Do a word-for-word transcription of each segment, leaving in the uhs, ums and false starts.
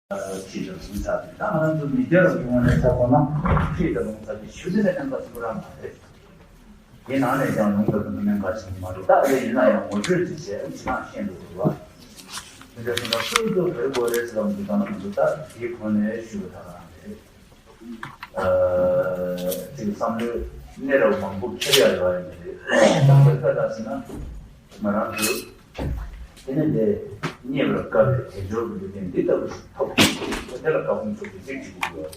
ཁྲིད་དང་ལུང་ཚར་ཏེ། ད་ང་རང་ཚོ་མི་སྒེར་གྱི་ངོས་ནས་ཆ་བཞག་ན་ཁྲིད་དང་ལུང་ཚར་ཏེ་ཞུ་དེ་ལས་ཀྱང་འགའ་ཞིག་རང་མ་རེད། དེ་ནང་ནས་ཀྱང་ལུང་དང་ལུང་མིན་འགའ་ཞིག་མ་རེད། ད་དེ་ཡིན་ན་ཡང་ངོ་སྤྲོད་ཅིག་བྱས་ཅི་ན་ཤེས་འདུག་བ། དེ་འདྲ་སོང་ཙང་སུ་ཚོ་བོད་དགོས་རེད་ཟེར་ལ་མི་འདུག་ད་ན་མི་འདུག་ད་དེའི་གོང་ནས་ཞུ་བ་ད་རང་རེད། ཅིག་བསམ་བློའི་གནས་རབས་མང་པོ་འཁྱེར་ཡ་ཡོད་རེད་མི་རེད། ད་བོད་སྐད་ལ་ཟེར་ན་ང་རང་ཚོ་དེ་ནས་འདི་རྙེད་པར་དཀའ་བའི་དལ་འབྱོར་གྱི་ལུས་རྟེན་འདི་ལྟ་བུ་ཞིག་ཐོབ་དགོས། དེ་ལ་དགའ་སྤོབས་ཚོགས་ཀྱི་གཅིག་བྱེད་དགོས་ཡོད་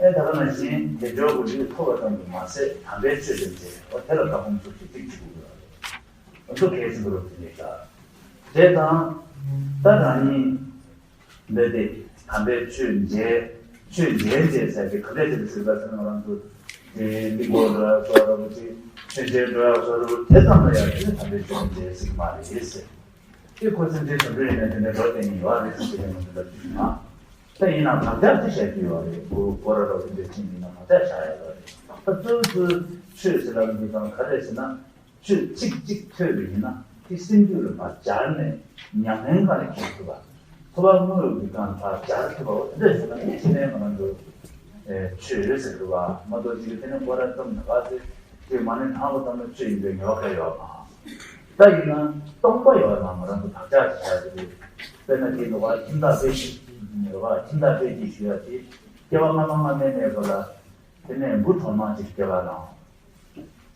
རེད། ཨེ་ད་ག་ནང་བཞིན་དལ་འབྱོར་གྱི་ལུས་ཐོབ་པ་ཙམ་དུ་མ་ཟད་དམ་པའི་ཆོས་དེ་མཛད། འོ་དེ་ལ་དགའ་སྤོབས་ཚོགས་ཀྱི་གཅིག་བྱེད་དགོས་ཡོད་རེད། འོ་ཚོ་གལ་ཆེན་པོ་རེད་དེ་ལས་ཀ་དེ་དང་ད་རང་ཉིད། འདི་སྟེ། དམ་པའི་ཆོས་མཇལ། ཆོས་མཇལ་མཇལ་ཟེར་ཏེ་ག་འདྲས་ཟེར་ཏེ་ཟེར་བ་ཟེར་ན་ང་རང་ཚོ་དེ་གླིང་སྐོར་འགྲོ་ཡག་སོགས་ར་བོ་ཅིག་མཆོད་མཇལ་འགྲོ་ཡག་སོགས་ར་བོ་དེ་ཙམ་ལ་ཡང་དེ་ནི་དམ་པའི་ཆོས་མཇལ་ཟེར་གྱི་མ་རེད་ཟེར། དེ་ཁོ་སེམས་ཅན་དོན་དུ་ཡིན་ན་དེ་འདྲ་འགྲོ་བསྟན་ནི་ཡོད་རེད་ཟེར་ཏེ་ང་ཚོ་ལ་དུས་མ། ད་ཡིན་ན་བག་ཆགས་ཅི་བྱ་རྒྱུ་ཡོད་རེད། སྐོར་སྐོར་ར་ར་བོ་དེ་འདྲ་ཕྱིན་ཡིན་ན་བག་ཆགས་བྱ་ཡག་ཡོད་རེད། ད་གཙོ་བོ་ཆོས་ཟེར་ལབ་འདི་ཙམ་ག་རེ་ཟེར་ན། ཆོས་ཚིག་གཅིག་ཐོས་པ་ཡིན་ན་དེ་སེམས་རྒྱུད་ལ་ཕར་སྦྱར་ནས་ཉམས་ལེན་སྒང་ལ་འཁྱེར་ཐུབ་པ། ཐོབ་པ་དངོས་ཀྱི་སྒང་ལ་ཕར་སྦྱར་ཐུབ་པ། འོ་དེ་འདྲ་བྱུང་ན་ཨེ་ཕྱི་ནས་ང་རང་ཚོ་ཆོས་ཟེར་ཐུབ་པ་མ་གཏོགས་ཅིག་དེ་ནས་སྐོར་ར་ཙམ་ད་ག་ཚོད་དེ་མ་ནས་ཐང་པོ་ཙམ་ལ་ཆོས་ཡིན་པའི་ངེས་པ་ག་ཡོད་མ། ད་ཡིན་ན་སྟོང་པ་ཡོད་མ་ང་རང་ཚོ་བག་ཆགས་ཤིག་བྱ་ཟེར་དུས། དཔེར་ན་དེ་འདུག་ག་ཁྱིམ་བདག་དཔེ་ཅིག་ཁྱིམ་བདག་དཔེ་ཅིག་ཞུ་ཡ་དེ་སྐྱེ་བ་སྔ་མ་སྔ་མའི་གནས་སྐབས་ལ། དེ་ནས་འབུ་གྲོག་མ་ཅིག་སྐྱེ་བ་བླངས།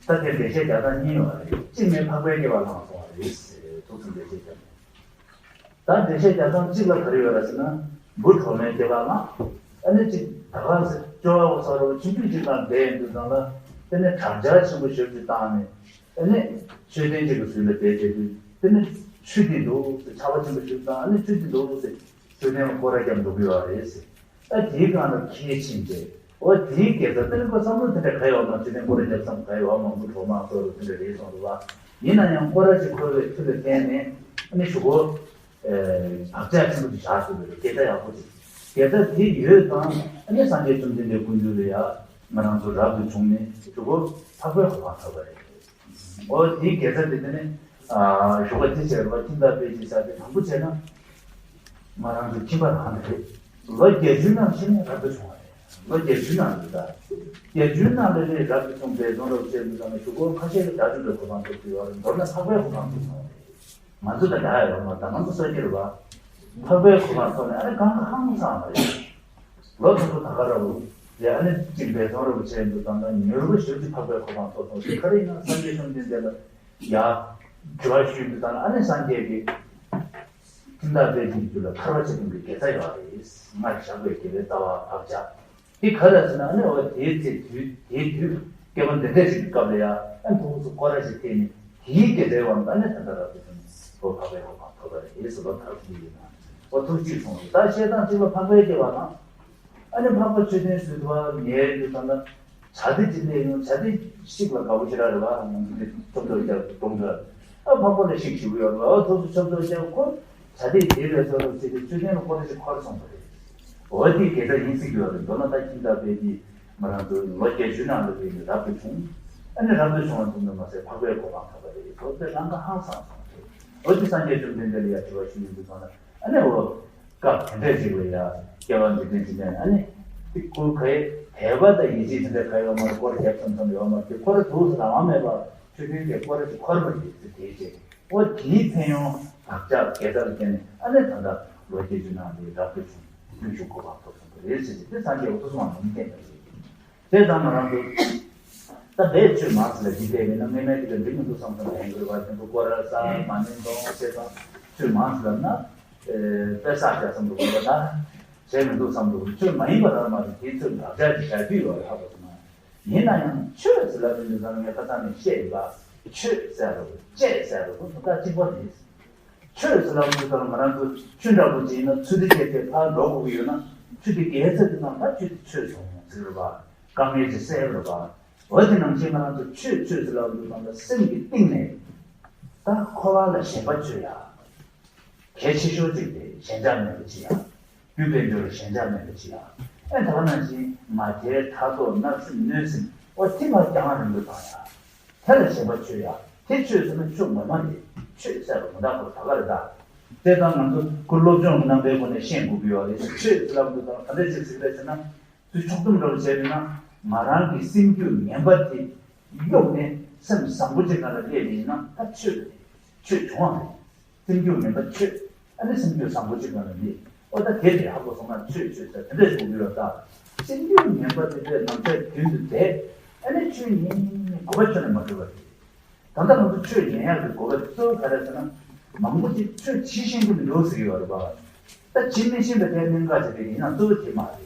ད་དེ་འགྲེལ་བཤད་རྒྱག་སྟངས་གཉིས་ཡོད་རེད། གཅིག་ནི་འཕགས་པའི་སྐྱེ་བ་བླངས་སོང་བ་རེད་ཟེར་ཐུགས་སུ་འགྲེལ་བཤད་རྒྱག་ད་འགྲེལ་བཤད་རྒྱག་སྟངས་གཅིག་ལ་ག་རེ་ཡོད་རེད་ཟེར་ན། འབུ་གྲོག་མའི་སྐྱེ་བ་བླངས། ཨ་ནི་གཅིག་ད་ག་ཟེར་སྐྱོ་བ་ས་རུ་ཆུང་ཆུང་ཅིག་ལ་བསྡད་ཡོང་དུས་ཙམ་ལ། དེ་ནས་དྲག་ཆར་ཆེན་པོ་ཞེ་པོ་ཅིག་བཏང་ནས། ཨ་ནི་མཆོད་རྟེན་གཅིག་གི་ཟུར་ལ་བསྡད་བྱས་དུས་དེ་ནས་ཆུ་འདི་འདུག་ཟེར། ཆར་པ་ཆེན་པོ་ཞེ་པོ་བཏང་། ཨ་ནི་ཆུ་འདི་འདུག་ཟེར། མཆོད་རྟེན་ལ་སྐོར་ར་བརྒྱབ་འགྲོ་གི་ཡོད་རེད་ཟེར། ཨ་དེའི་སྒང་ལ་ཁས་ཕྱིན་ཏེ། འོ་དེའི་དགེ་རྩ་དེ་ནི་ཁོ་བསམ་བློ་དེ་འདྲ་ག་ཡོད་མ། མཆོད་རྟེན་སྐོར་ར་བརྒྱབ་མཚམས་ག་ཡོད་མ། འབུ་གྲོག་མ་སོགས་རུ་དེ་འདྲ་རེད་སོང་འདུག་བ། ཡིན་ན་ཡང་སྐོར་ར་ཅིག་འཁོར་བའི་མཐུ་ལ་བརྟེན་ནས་ཨ་ནི་གཞུག་གུ་བག་ཆགས་ཆེན་པོ་ཅིག་བཞག་ཐུབ་པའི་དགེ་རྩ་ཡག་པོ་ཅིག་དགེ་རྩ་དེ་ཡོད་ཙང་ཨ་ནི་སངས་རྒྱས་བཅོམ་ལྡན་འདས་སྐུ་མདུན་ལ་ཡ་ང་རང་ཚོ་རབ་ཏུ་བྱུང་ནས་གཞུག་གུ་འཕགས་པའི་གོ་འཕང་ཐོབ་པ་རེད། འོ་དེའི་དགེ་རྩ་དེ་དེ་ནི་ཞོགས་ཀ་དེ་བྱས་རེད་བ། ཁྱིམ་བདག་དཔེ་ཅིག་བྱས་ཏེ་དང་པོ་བྱས་ན། ང་རང་ཚོ་ཁྱིམ་པ་རང་རེད། ལོ་བརྒྱད་ཅུའི་ནང་ཕྱིན་ནས་རབ་ཏུ་བྱུང་བ་རེད། ལོ་བརྒྱད་ཅུའི་ནང་རེད་ད། བརྒྱད་ཅུའི་ནང་ལ་ནི་རབ་ཏུ་བྱུང་བའི་རྫོང་རབ་བྱས་མི་ཚང་མ་གཞུག་གུ་ཁ་ཤས་ཀྱིས་དགྲ་བཅོམ་པའི་གོ་འཕང་ཐོབ་ཀྱི་ཡོད་རེད། མདོར་ན་འཕགས་པའི་གོ་འཕང་ཐོབ་སོང་བ་རེད། ང་ཚོ་དང་འདྲ་ཡོད་མ་ད་ང་ཚོ་སོ་སྐྱེ་རེད་བ། འཕགས་པའི་གོ་འཕང་ཐོབ་ནས་ཨ་ནི་གང་ག་ཧང་སང་བ་རེད། ལོ་དང་པོ་ད་ག་ར་བོ། རེད་ཨ་ནི་གཅིག་འབད་བརྩོན་ར་བོ་བྱས་འདུག་ད་ལྟ་མྱུར་པོ་ཞེ་པོ་ཅིག་འཕགས་པའི་གོ་འཕང་ཐོབ་སོང་ཟེར། ག་རེ་ཡིན་ན་སངས་རྒྱས་བཅོམ་ལྡན་འདས་ལ་ཡ། དྲི་བ་ཞུས་འདུག་ད་ལ་ཨ་ནི་སངས་རྒྱས་ཀྱིས་ཁྱིམ་བདག་དཔེ་ཅིག་རྒྱུད་ལ་ཐར་པ་ཆེན་པོའི་དགེ་རྩ་ཡོད་རེད། སྔར་བཞག་པའི་དགེ་བའི་རྩ་བ་བག་ཆགས་དེ་ག་རེ་ཟེར་ན། ཨ་ནི་འོ་དེའི་ཚེ་དུས་དེའི་དུས་སྐྱེ་བ་འདི་འདྲ་ཞིག་གི་སྐབས་ལ་ཡ་ཨ་ནི་ཐུགས་སུ་སྐོར་ར་ཞིག་ཐེབས་ནས་དེའི་དགེ་རྩའི་དབང་དུ་ཨ་ནི་ད་ལྟ་རབ་ཏུ་བྱུང་ནས་འོ་འཕགས་པའི་གོ་འཕང་ཐོབ་པ་རེད་ཟེར་ལོ་ཐར་ཞིག་ཡིན་ན། འོ་ཐུགས་གཅིག་སོང་རེད། ད་བཤད་སྟངས་གཅིག་ལ་འཕགས་པའི་སྐྱེ་བ་དང་། ཨ་ནི་འཕགས་པ་མཆོད་རྟེན་བཟོས་འདུག་བ། ཉལ་འདུག་ད་ལ་བྱ་དེ་ཅི་ལས་ཡོང་། བྱ་དེ་ཤིག་ལ་དགའ་པོ་ཞེ་དྲག་རེད་བ། ང་ཚོ་འདི་ཆོབ་ཏོ་རྒྱག་གཏོང་འདྲ། ཨ་འཕགས་པ་ལ་ཤིག་ཞུ་གི་ཡོད་རེད་བ། ཨ་ཐུགས་སུ་ཆོབ་ཏོ་རྒྱག་ཁོ་བྱ་དེ་དེ་བས་ཚོར་རོགས་བྱེད་དེ་མཆོད་རྟེན་ལ་ཁོ་རེ་ཞིག་འཁོར་སོང་བ་རེད། འོ་དེ་དགེ་རྩ་ཡིན་སྲིད་ཀྱི་ཡོད་རེད། མདོར་ན་ད་ཁྱིམ་བདག་དཔེ་དེ་ང་རང་ཚོ་ལོ་བརྒྱད་ཅུ་ནང་ལ་དཔེ་ནི་རབ་ཏུ་བྱུང་། ཨ་ནི་རབ་ཏུ་བྱུང་བ་ཙམ་དུ་མ་ཟད་འཕགས་པའི་གོ་འཕང་ཐོབ་པ་རེད། འོ་དེ་རང་ག་ཧང་སང་སོང་རེད། འོ་དེ་སངས་རྒྱས་བཅོམ་ལྡན་འདས་ལ་ཡ་དྲི་བ་ཞུ་ཡིན་དུས་ཙང་ལ། ཨ་ནི་འོ། སྐབས་དེ་འདྲ་ཞིག་ལ་ཡ། སྐྱེ་བ་འདི་འདྲ་ཞིག་ནས་ཨ་ནི། དེ་ཁོ་གའི་དད་པ་དང་ཡིད་ཆེས་དེ་འདྲ་ག་ཡོད་མ་རེད། སྐོར་རྒྱབ་མཚམས་མཚམས་ཡོད་མ་རེད། དེ་ཁོ་ར་ཐུགས་སུ་རང་དབང་མེད་པར་མཆོད་རྟེན་དེ་སྐོར་ར་ཅིག་འཁོར་བ་རེད་ཟེར་དེའི་རྗེས། འོ་དེའི་ཕན་ཡོན་བག་ཆགས་དགེ་རྩ་ལ་བརྟེན་ནས་ཨ་ནི་ད་ལྟ་ལོ་བརྒྱད་ཅུ་ནང་ལ་རབ་ཏུ་བྱུང་། བརྟུལ་ཞུགས་གོ་འཕང་ཐོབ་སོང་བ་རེད་ཟེར་ཏེ་དེ་སངས་རྒྱས་འོ་ཐུགས་སུ་མ་མི་བསྟན་པ་རེད། དེ་ཙམ་ང་རང་ཚོ། ད་བོད་ཆོས་མང་ཙམ་ལ་འདི་བལྟས་པས་ན་སྔོན་མའི་དུས་ལ་འགྲིག་མི་འདུག་བསམ་བསམ་ལ་ཡིན་དགོས་པ། དེ་ཚོ་སྐོར་ར་ས་མ་ནིང་གདོང་བཤད་སྟངས་ཆོས་མང་ཙམ་ལབ་ན། ཨེ་དཔེ་བསགས་བྱ་བསམ་འདུག་གོ་ད། བྱས་མི་འདུག་བསམ་འདུག་ཆོས་མ་ཡིན་པ་རང་མ་རེད། དེ་ཚོས་བདག་ཅག་གི་བྱ་རྒྱུ་ཡོད་རེད། ཧ་གོ་སོང་ན། ཡིན་ན་ཡང་ཆོས་ཟེར་ལབ་ཡོང་དུས་ཙམ་ངས་ཁ་སང་ནས་བཤད་ཡོད་པ། ཆོས་ཟེར་རོ་བཅས་ཟེར་རོ་ཁོ་ད་གཅིག་པ་རེད། ཆོས་ཟེར་ལབ་ཡོང་དུས་ཙམ་ང་རང་ཚོ་ཆོས་འདྲ་པོ་ཅིག་ཡིན་ན་ཚུལ་འདི་སྐད་དེ་ཕར་འགྲོ་དགོས་ཀྱི་ཡོད་ན་ཆོས་འདི་གལ་ཆེ་དུས་ཙམ་ད་ཆོས་དེ་ཆོས་སོང་ཟེར་རོ་བ། དཀའ་ངལ་ཅིག་སེལ་རོ་བ། འོ་དེ་ནང་བཞིན་ང་རང་ཚོ་ཆོས་ཆོས་ཟེར་ལབ་ཡོང་དུས་ཙམ་ད་སེམས་ཀྱི་གཏིང་ནས་ད་འཁོར་བ་ལ་ཞེན་པ་ཆོད་ཡ། གལ་ཆེ་ཤོས་གཅིག་དེ་ཞེན་ཆགས་མེད་པ་ཅིག་ཡ། རྒྱུ་དཔལ་འབྱོར་ལ་ཞེན་ཆགས་མེད་པ་ཅིག་ཡ། ཨེ་ད་ག་ནང་བཞིན་མ་མཐའི་ཕྲག་དོག་བརྣབ་སེམས་གནོད་སེམས་འོ་དེ་མར་རྒྱང་རིང་དུ་བཏང་ཡ། དེ་ལ་ཞེན་པ་ཆོད་ཡ། དེ་ཆོད་སོང་ན་ཆོས་ངོ་མ་རེད། ཆོས་ཟེར་བ་མི་འདག་པར་ད་ག་རེ་ད། དེ་དང་ང་ཚོ་ཁོ་སློབ་སྦྱོང་གི་རྣམ་པའི་སྒོ་ནས་ཤེས་དགོས་ཀྱི་ཡོད་རེད། ཆོས་ཟེར་ལབ་འདུག་དང་ག་འདྲ་ཅིག་ཟེར་རེད་ཟེར་ན། ཚུར་ཕྱོགས་བསྡོམས་འདྲ་བོ་བྱས་པ་ཡིན་ན། ང་རང་གི་སེམས་རྒྱུད་ངན་པ་དེ་གཡོགས་ནས་སེམས་བཟང་པོ་ཅིག་སྒང་ལ་སླེབས་པ་ཡིན་ན། ད་ཆོས་ཆོས་བྱུང་བ་རེད། སེམས་རྒྱུད་ངན་པ་ཆོས། ཨ་ནི་སེམས་རྒྱུད་བཟང་པོ་ཅིག་སྒང་ལ་སླེབས། ཨོ་ད་དེ་རེད། ཧ་གོ་སོང་ན་ཆོས་ཆོས་ཟེར་དེ་འདྲས་གསུང་གི་ཡོད་ད། སེམས་རྒྱུད་ངན་པ་དེ་འདྲས་ནམ་ཞར་རྒྱུན་དུ་བསྡད། ཨ་ནི་ཆོས་ཉན་གོ་བ་ཁྱོན་ནས་མ་གྲུབ་པ་རེད། ད་ལྟ་ང་ཚོ་ཆོས་ཉན་ཡག་གི་དགོས་པ་གཙོ་བོ་ག་རེ་ཟེར་ན། མང་པོ་ཅིག་ཆོས་བྱེད་ཤེས་ཀྱི་མི་འདུག་ཟེར་གྱི་ཡོད་རེད་པ། ད་བྱེད་མི་ཤེས་པའི་ཐད་གནད་འགག་ཅིག་རེད། ཡིན་ན་གཙོ་བོ་དེ་མ་རེད།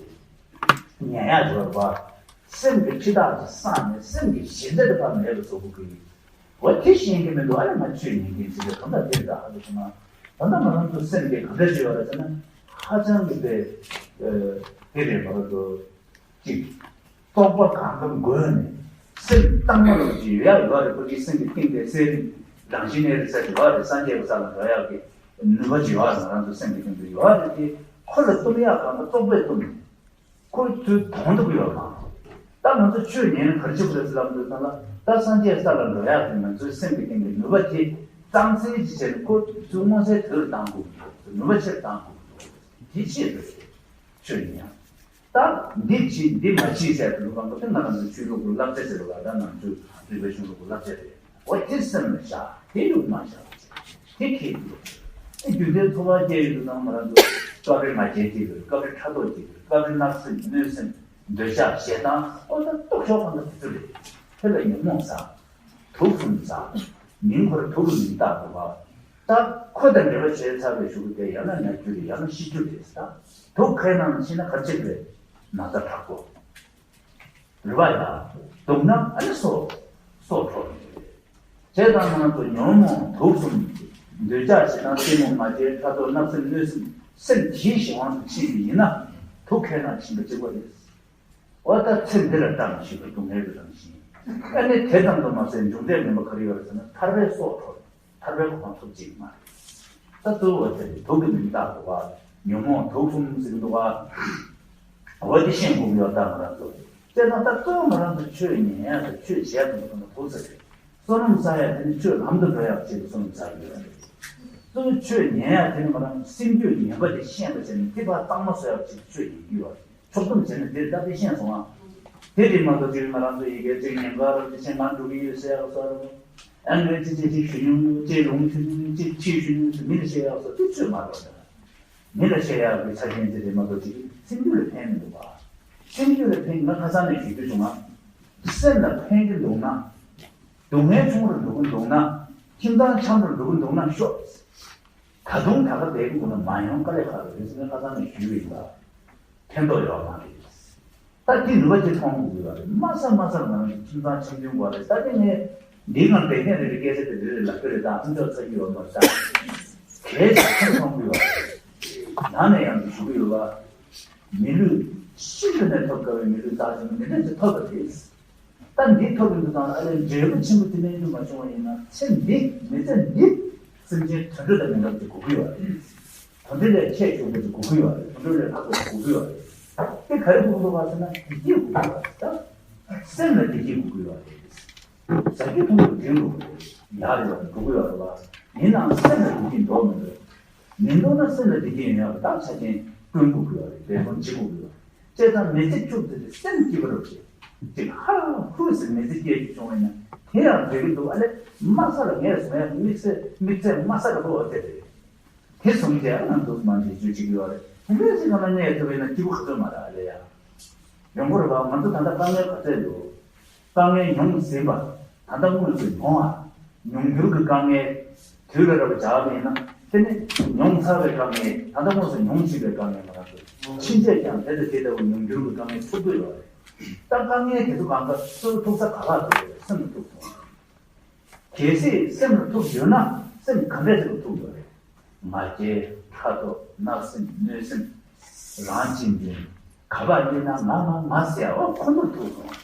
ཉན་ཡག་ཡོད་རེད་པ། སེམས་ཀྱི་འཆི་བདག་ཅིག་སངས་ནས་སེམས་ཀྱི་ཞེན་ཆ་དེ་ཕར་མེད་པ་བཟོ་དགོས་ཀྱི་ཡོད། འོ་དེ་ཤེས་ཀྱི་མི་འདུག་ཨ་ནི་ང་ཆོས་ཉན་མཁན་ཅིག་རེད། གང་ལྟར་དེ་འདྲ་ཧ་གོ་སོང་ན། ད་ལྟ་ང་རང་ཚོ་སེམས་ཀྱི་ག་འདྲ་ཅིག་ཡོད་རེད་ཟེར་ན། ཧ་ཅང་གི་དེ་དེ་རེད་མ་གཏོགས། གཅིག་རྟོགས་པ་གང་གི་སྒོ་ནས་སེམས་གཙང་མ་རུ་ཅིག་ཡོད་ཡག་ཡོད་རེད། ཁོ་གི་སེམས་ཀྱི་གཏིང་དེ་གསལ་རིག་རང་བཞིན་གནས་རིག་ས་ཅིག་ཡོད་རེད། སངས་རྒྱས་ཀྱི་ས་ལ་འགྲོ་ཡག་གི་ནུས་པ་ཅིག་ཡོད་རེད། ང་རང་ཚོ་སེམས་ཀྱི་སྟེང་དུ་ཡོད་རེད་དེ། ཁོ་ལ་གཏུམ་ཡག་གང་ག་བཙོག་པས་གཏུམ་ནས་ཁོ་ཚོས་དོང་དུ་གི་ཡོད་མ། ད་ང་ཚོ་ཆོས་ཉན་ག་རེ་བྱེད་དགོས་རེད་ཟེར་ལབ་འདུག་ཙང་ལ། ད་སངས་རྒྱས་ས་ལ་འགྲོ་ཡག་གི་ང་ཚོའི་སེམས་ཀྱི་སྟེང་གི་ནུས་པ་དེ་གཙང་སེལ་ཅིག་བྱས་ནས་ཁོ་ཚོས་མངོན་གསལ་དོད་ལ་བཏང་དགོས་ཀྱི་འདུག་ནུས་པ་ཆེར་བཏང་དགོས་ཀྱི་འདུག་དེ་ཆེད་དུ་ཆོས་ཉན་ཡག་ད་འདི་བྱེད་འདི་མ་བྱེད་ཟེར་དུས་གང་ག་དེ་ང་རང་ཚོའི་ཆོས་ལུགས་ཀྱི་བསླབ་བྱ་ཟེར་བ་ད་ནང་ཆོས་རིག་པའི་གཞུང་ལུགས་ཀྱི་བསླབ་བྱ་རེད། འོ་དེ་སེམས་ལ་བཞག་དེ་ཡུལ་མ་བཞག་དེ་ཁྱེད་ཀྱི་ཨེ་རྒྱུ་མཚན་འཚོ་བ་སྐྱེལ་ཡུལ་དུ་ནང་ང་རང་ཚོ་སྐབས་རེ་ང་རྒྱལ་སྐྱེ་གི་རེད། སྐབས་རེ་ཕྲག་དོག་སྐྱེ་གི་རེད། སྐབས་རེ་བརྣབ་སེམས་གནོད་སེམས་འདོད་ཆགས་ཞེ་སྡང་ཨོ་ད་སྡུག་ཤོས་གང་ལ་དེ་ཚོ་རེད། དེ་ལ་ཉོན་མོངས་ཟ། དུག་གསུམ་ཟ། མིང་ཁོ་ར་དུག་གི་མིང་བཏགས་འདུག་ག་ད་ཁོ་དང་འབྲེལ་བ་བྱས་ཚར་བའི་གཞུག་གུ་དེ་ཡང་ན་ན་རྒྱུ་རེད། ཡང་ན་ཤི་རྒྱུ་རེད་ཟེར། ད་དུག་ཁའི་ནང་ལ་ཕྱིན་ན་ག་རེ་བྱེད་ཀྱི་རེད། ན་ཚ་དྲག་པོ། རེད་པ། ཡ། སྡུག་ན་ཨ་ནི་སོ། སོ་འཕྲོག་ནི་རེད། བྱས་ཙང་ང་ཚོ་ཉོན་མོངས་དུག་གསུམ། འདོད་ཆགས་ཞེ་སྡང་གཏི་མུག་ང་རྒྱལ་ཕྲག་དོག་བརྣབ་སེམས་གནོད་སེམས་སེམས་བྱིས་ཤིང་དབང་དུ་ཕྱིན་པ་ཡིན་ན། དུག་ཁའི་ནང་ཕྱིན་པ་གཅིག་པ་རེད། འོ་ད་ཚེ་འདི་ལ་བཀྲ་མ་ཤིས་པའི་སྡུག་བསྔལ་གྱི་རང་བཞིན། ཨ་ནི་དེ་ཙམ་དུ་མ་ཟད་མཇུག་འབྲས་ངན་པ་ག་རེ་ཡོད་རེད་ཟེར་ན་ཐར་པའི་སྲོག་འཕྲོག་ཐར་པའི་གོ་འཕང་ཐོབ་ཀྱི་མ་རེད། ད་གཙོ་བོ་དེ་དུག་གི་མིང་བཏགས་འདུག་ག་ཉོན་མོངས་དུག་གསུམ་ཟེར་གྱི་འདུག་ག་འོ་དེ་ཤེས་དགོས་ཀྱི་ཡོད་ད་ང་རང་ཚོ། དེ་ན་ད་གཙོ་བོ་ང་རང་ཚོ་ཆོས་ཉན་ཡག་དང་ཆོས་བྱེད་ཡག་དང་དུ་ན་དུག་ཟེར་རེད། བསོད་ནམས་བསགས་ཡག་དེ་ནི་ཆོས་ལམ་དུ་འགྲོ་ཡག་ཆེད་དུ་བསོད་ནམས་བསགས་ཡོད་རེད། གཙོ་བོ་ཆོས་ཉན་ཡག་དེ་ནི་ང་རང་ཚོ་སེམས་རྒྱུད་ངན་པ་དེ་ཤེས་པ་བྱས་ནས་དེ་ཕར་གཙང་མ་བཟོ་ཡག་ཆེད་དུ་ཆོས་ཉན་རྒྱུ་ཡོད་རེད། ཕྱོགས་བསྡོམས་བྱས་ན་དེ་ལྟ་དེ་ཤེས་སོང་ཨ། དེ་རེད་མ་གཏོགས་ཅིག་ང་རང་ཚོ་ཡི་གེ་གཅིག་ཉན་ག་རབ་ཅིག་བྱས་ང་འགྲོ་གི་ཡོད་ཟེར་ཡག་བཟོ་རེད། ཨ་ནི་ཅི་ཅི་ཅི་ཞུ་མྱོང་ཅི་ལུང་ཆུ་ཆུ་ཅི་ཅི་ཞུ་མྱོང་ཅི་མི་ལ་བཤད་ཡག་བཟོ་དེ་ཆོས་མ་རེད་ད། མི་ལ་བཤད་ཡག་གི་ཆ་རྐྱེན་དེ་རེད་མ་གཏོགས་ཅིག་སེམས་རྒྱུད་ལ་ཕན་མི་འདུག་ག་སེམས་རྒྱུད་ལ་ཕན་ང་ཁ་སང་ནས་ཞུ་རྒྱུ་བྱུང་ང་། སེམས་ལ་ཕན་གྱི་འདུག་ན། སྡུག་བསྔལ་ཆུང་རུ་འགྲོ་གི་འདུག་ན། ཁྱིམ་ཚང་འཆམ་རུ་འགྲོ་གི་འདུག་ན་ཤོག་ད་དུང་ད་ག་བསྡད་ཀྱི་འདུག་ན་མ་ཡོང་དཀའ་ལས་ཁག་རེད་ཟེར་ནས་ཁ་སང་ནས་ཞུས་ཡིན་པ། ཕན་ཐོགས་ཡོད་མ་རེད། ད་དེ་ནུས་པ་ཅིག་མཐོང་དགོས་ཀྱི་ཡོད་རེད། མ་ས་མ་སར་ང་རང་ཚོ་ཁྱིམ་ཚང་འཆམ་མཐུན་དགོས་རེད། ད་དེ་ངས་འདིའི་ནང་བསྡད་མཁན་རེ་རེ་སྐད་ཆ་དེ་རེ་རེ་ལབ་ཀྱི་རེད། ད་ཨ་མཆོག་ཚ་གི་ཡོད་མ་རེད། ད་གལ་ཆེ་ཤོས་མཐོང་གི་ཡོད་རེད། ནང་ནས་ཡང་དུ་ཞུ་གི་ཡོད་པ། མི་ལུས་ཤིན་ཏུ་ནས་ཐོབ་དཀའ་བའི་མི་ལུས་རྩ་ཆེན་པོ་འདི་འདྲ་ཅིག་ཐོབ་པ་རེད། ད་འདི་ཐོབ་པའི་འདུ་སྟངས་ཨ་ལས་འབྲས་བུ་ཆེན་པོ་དེ་ནས་རྒྱུ་མ་བྱུང་བ་ཡིན་ན་ཚེ་འདི་མི་ཚེ་འདི་སེམས་ཅན་དོན་འགྲུབ་དང་མི་འགྲུབ་ཀྱི་དགོས་ཀྱི་ཡོད་རེད། དོན་འགྲུབ་ལས་ཁྱད་ཆོས་པོ་ཅིག་དགོས་ཀྱི་ཡོད་རེད། དོན་འགྲུབ་ལས་ལྷག་པ་ཅིག་དགོས་ཀྱི་ཡོད་རེད། དེ་ག་རེ་དགོས་ཀྱི་འདུག་ག་ཟེར་ན་བདེ་སྐྱིད་དགོས་ཀྱི་ཡོད་རེད། ད་སེམས་ལ་བདེ་སྐྱིད་དགོས་ཀྱི་ཡོད་རེད། ཟ་རྒྱུ་འཐུང་རྒྱུ་འགྲིམ་དགོས་ཀྱི་ཡོད་རེད། ཡག་རེད་བ་འགྲོ་གི་ཡོད་རེད་བ། ཡིན་ནའང་སེམས་ལ་བདེ་སྐྱིད་འདུག་མི་འདུག་མི་འདུག་ན་སེམས་ལ་བདེ་སྐྱིད་ཡོང་ཡག་ལ་ད་ཆ་རྐྱེན་བསྐྲུན་དགོས་ཀྱི་ཡོད་རེད། འབད་བརྩོན་བྱེད་དགོས་ཀྱི་ཡོད་རེད། བྱས་ཙང་མི་ཚེ་བཅུ་ཙམ་དེ་སེམས་སྐྱིད་པ་རུ་བྱེད། ཅིག་ཧ་ཧུ་ཟེར་མི་ཚེ་སྐྱེལ་རྒྱུ་བྱུང་བ་ཡིན་ན་དེ་ཡང་འགྲིག་གི་འདུག་ཨ་ལས་དམའ་ས་ལ་ངས་སོང་ཡག་དམིགས་བསལ་དམིགས་བསལ་དམའ་ས་ལ་འགྲོ་བ་དེ་རེད། དེ་སོང་རྗེས་ང་ཚོ་མ་འདྲེས་རྒྱུ་ཅིག་ཡོད་རེད། དེ་འདྲ་ཞིག་ག་ལ་གནས་ཐུབ་པ་ཡིན་ན་སྐྱིད་པོ་ག་ཚོད་མ་རེད་ཨ་ལས་ཡ། ཡོང་གི་རེད་པ། ང་ཚོ་ད་ལྟ་དཀའ་ངལ་ག་ཚད་འདུག་དཀའ་ངལ་མྱོང་ཟིན་པ། ད་ལྟ་དངོས་སུ་མྱོང་བ། མྱོང་འགྱུར་གྱི་དཀའ་ངལ། དུས་ལ་རག་པ་བྱ་བ་ཡིན་ན་དེ་ནི་མྱོང་ཚར་བའི་དཀའ་ངལ། ད་ལྟ་དངོས་སུ་མྱོང་བཞིན་པའི་དཀའ་ངལ་མ་རག་པས་ཕྱིན་ཆད་ཀྱང་དེ་དང་དེ་ལྟ་བུ་མྱོང་འགྱུར་གྱི་དཀའ་ངལ་ཐུག་གི་ཡོད་རེད། ད་དཀའ་ངལ་དེ་ཚོ་གང་ག་གཙོ་བོ་ཐུག་ས་ག་ལ་ཐུག་ཡོད་རེད། སེམས་ལ་ཐུག་སོང་། གལ་སྲིད་སེམས་ལ་ཐུག་ཡོད་ན་སེམས་ག་འདྲས་ཞིག་ལ་ཐུག་ཡོད་རེད། ང་རྒྱལ། ཕྲག་དོག་བརྣབ་སེམས་གནོད་སེམས། རང་གཅེས་འཛིན། ག་པར་སླེབས་ན་ང་ང་ང་ཟེར་ཡ་འོ་ཁོ་ཚོར་ཐུག་སོང་།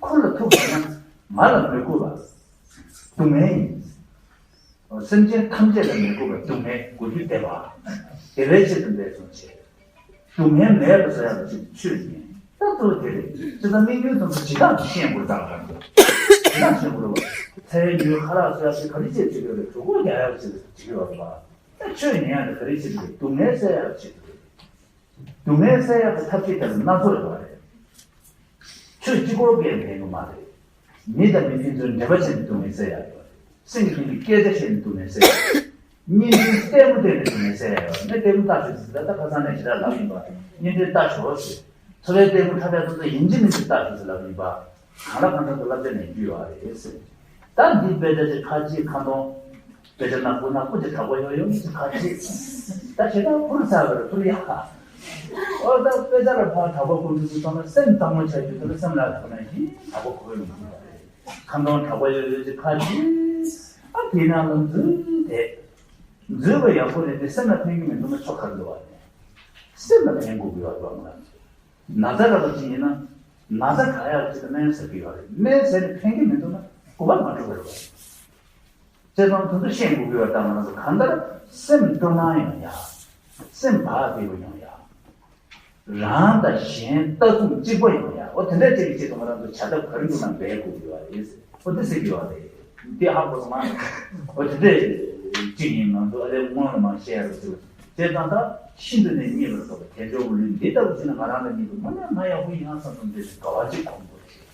ཁོ་ལ་ཐུག་ཡོད་ན་ང་ལ་མི་དགོས་པ། སྡུག་བསྔལ་ཡིན། སེམས་ཅན་ཐམས་ཅད་ལ་མི་དགོས་པ་སྡུག་བསྔལ་དགོས་རྒྱུ་བསྡད་པ། དེ་བས་ཆེད་དུ་འབད་བརྩོན་བྱེད། སྡུག་བསྔལ་མེད་པ་བཟོ་ཡག་ལ་ཅིག་ཆོས་ཉན། ད་གཙོ་བོ་དེ་རེད། ཅི་ལྟར་དམིགས་ཡུལ་དང་ཚོ་ཇི་ལྟར་ཤེས་དགོས་དང་གང་དགོས། ཇི་ལྟར་ཤེས་དགོས་རེད་བ། ཚེ་ཡོད་ཁ་ལག་བཟོ་ཡག་ཅིག་ག་རེ་བྱེད་ཅིག་ཡོད་རེད། གྲོད་ཁོག་རྒྱག་ཡག་ཅིག་ཅིག་ཡོད་རེད་བ། ཆོས་ཉན་ཡག་དེ་ག་རེ་བྱེད་དགོས་རེད། སྡུག་བསྔལ་སེལ་ཡག་བྱེད་དགོས་རེད། སྡུག་བསྔལ་སེལ་ཡག་གི་ཐབས་ཤེས་དེ་ལ་སྣ་ཚོགས་ཡོད་རེད། ཆོས་གཅིག་པོ་གིས་ཕན་གི་མ་རེད། མི་དང་མི་ཕན་ཚུན་འབྲེལ་བ་བྱས་ནས་སྡུག་བསྔལ་སེལ་ཡག་ཡོད་རེད། སེམས་ཀྱི་ཕན་གྱི་སྐད་ཆ་བཤད་ནས་སྡུག་བསྔལ་སེལ་ཡག་ཡོད་རེད། གཉེན་འབྲེལ་ལྟད་མོ་བལྟས་ནས་སྡུག་བསྔལ་སེལ་ཡག་ཡོད་རེད། ངས་ལྟད་མོ་ལྟ་ཤོག་ཟེར་ད་ད་ཁ་སང་ནས་ཞེ་དྲག་ལབ་ཡིན་པ། གཉེན་འབྲེལ་ལྟ་ཤོག་ཟེར། འཚོ་བའི་ལྟད་མོ་འཁྲབ་ཡག་ཚོ་ཚོ་ཡིན་གཅིག་མིན་གཅིག་ལྟ་ཤོག་ཟེར་ལབ་ཡིན་པ། གང་ལ་གང་འཚམ་དུ་བསླབ་བྱ་ནས་རྒྱུ་ཡོད་རེད་ཟེར། ད་འདི་དཔེ་ཆ་ཅིག་ཁ་ཅིག་ཁ་འདོན། དཔེ་ཆ་ནག་པོ་ནག་པོ་ཅིག་དྲག་པོ་ཡོད་ཡོད་ཅིག་ཁ་ཅིག་ད་ཞེ་དྲག་ཕུར་ཚ་བར་ཕུར་ཡག་ཨོ་ད་དཔེ་ཆ་ལ་ཕར་དྲག་པོ་ཀུན་ཏུ་སུ་མཐོང་ན་སེམས་གཙང་མ་ཆགས་རྒྱུ་དེ་ལ་སེམས་ལ་དག་ན་ཡིན་དྲག་པོ་གོ་ཡོང་གི་རེད། ཁ་འདོན་དྲག་པོ་ཡོད་ཡོད་ཅིག་ཁ་ཅིག་ཨ་དེ་ནང་ལ་འཛུལ་དེ། འཛུལ་བ་ཡག་པོ་རེད་དེ་སེམས་ལ་ཕན་གྱི་མི་འདུག་ན་ཆོ་ག་འདུག་བ་ནས། སེམས་ལ་ཕན་དགོས་ཀྱི་ཡོད་པ་མ་རེད། ན་ཚ་རག་པ་ཅིག་ཡིན་ན། ན་ཚ་ག་ཡག་ཅིག་ཏུ་སྨན་ཟ་གི་ཡོད་རེད། སྨན་ཟས་ནས་ཕན་གྱི་མི་འདུག་ན་དགོས་པ་མ་འགྲོ་བ་རེད་བ། བྱས་ཙང་དེ་ཚོ་ཤེས་དགོས་ཀྱི་ཡོད་ད་ང་རང་ཚོ་གང་ལྟར་སེམས་སྤྲོ་སྣང་ཡོང་ཡ། སེམས་བག་ཕེབས་པོ་ཡོང་ཡ། རང་དང་གཞན་ལྟ་ཚུལ་གཅིག་པ་ཡོང་ཡ། འོ་དེ་འདྲ་ཅིག་གི་ཆེད་དུ་ང་རང་ཚོ་བྱ་ཐབས་ག་རེ་འདུག་ན་འབད་དགོས་ཀྱི་ཡོད་རེད། འོ་དེ་ཟེར་གྱི་ཡོད་རེད། དེ་ཧ་གོ་སོང་ང་། འོ་དེ་འདྲ་ཅིག་ཡིན་ང་ཚོ་ཨ་རེ་སྔོན་ལ་མ་བཤད་རོགས་ཟེར། བྱས་ཙང་ད་ཤིན་ཏུ་ནས་རྙེད་པར་དཀའ་བ་དལ་འབྱོར་པ་ལུས་འདི་ལྟ་བུ་བྱས་ན་ང་རང་ལ་རྙེད་དུ་དངོས་གནས་ང་ཡག་པོ་ཡིན་ཡང་བསམ་བསམ་འདྲ་ཞིག་དགའ་བ་གཅིག་སྒོམ་དགོས་རེད།